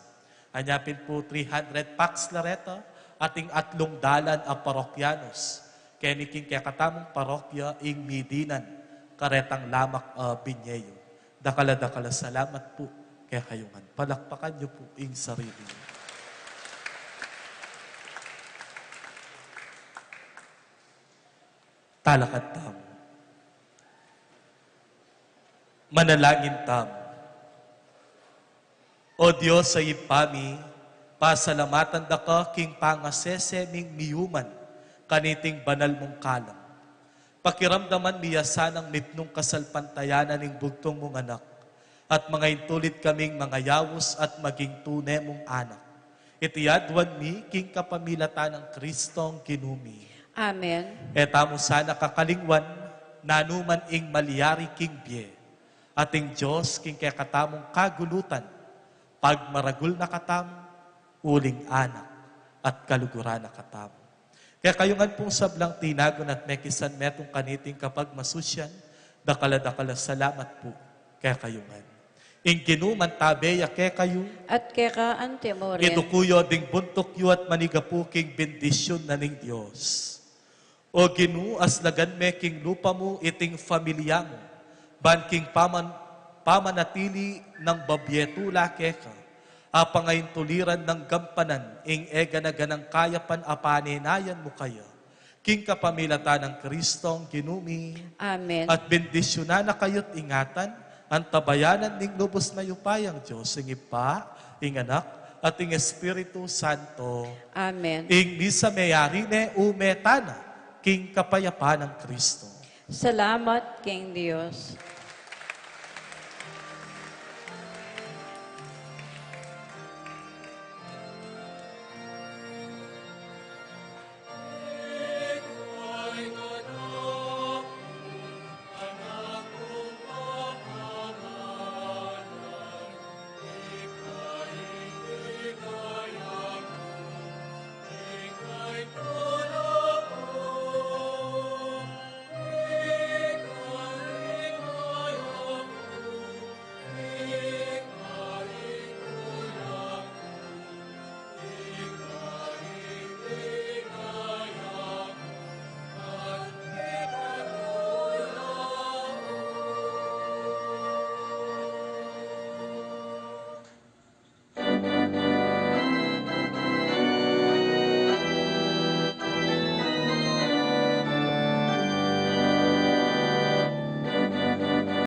Anya pin pu three hundred pax lareta, at ing atlung dalan a parokyanos, keni king kekatamung parokya ing midinan karetang lamak a binye yu. Dakal a dakal a salamat pu kekayu ngan. Palakpakan yu pu ing sarili yu. Talakad tamu. Manalangin tamu. O Dios a Ibpa mi, pasalamatan da ka king pangasese ming miyuman kaniting banal mung kalam. Pakiramdaman mi ya sanang mipnung kasalpantayanan ning bugtung mung anak, at mangaintulid kaming mangayaus at maging tune mung anak. Iti aduan mi king kapamilatan nang Kristong Ginu mi. Amen. E tamu sana kakalingwan, nanuman ing malyari king bie, at ing Dios king kekatamung kagulutan, pagmaragul na katamu, uling anak, at kaluguran na katamu. Kekayu ngan pung sablang tinagun at mekisan metung kaniting kapagmasusyan, dakal a dakal a salamat pu kekayu ngan. Ing Ginu mantabe ya kekayu. At keka anti mu rin. Iduku yu ding buntuk yu at manigapu king bendisyun na ning Dios. O Ginu, aslagan me king lupa mu iting familia mu, ban king paman-, pamanatili nang babie tula keka, a pangaintuliran nang gampanan ing e gana-ganang kayapan a panenayan mu kaya, king kapamilatan nang Kristong Ginu mi. Amen. At bendisyunan na kayu't ingatan, antabayanan ning lubus mayupayang Dios, ing Ibpa, ing Anak, at ing Espiritu Santo. Amen. Ing misa meyari ne, ume tana king kapayapan nang Kristo. Salamat king Dios.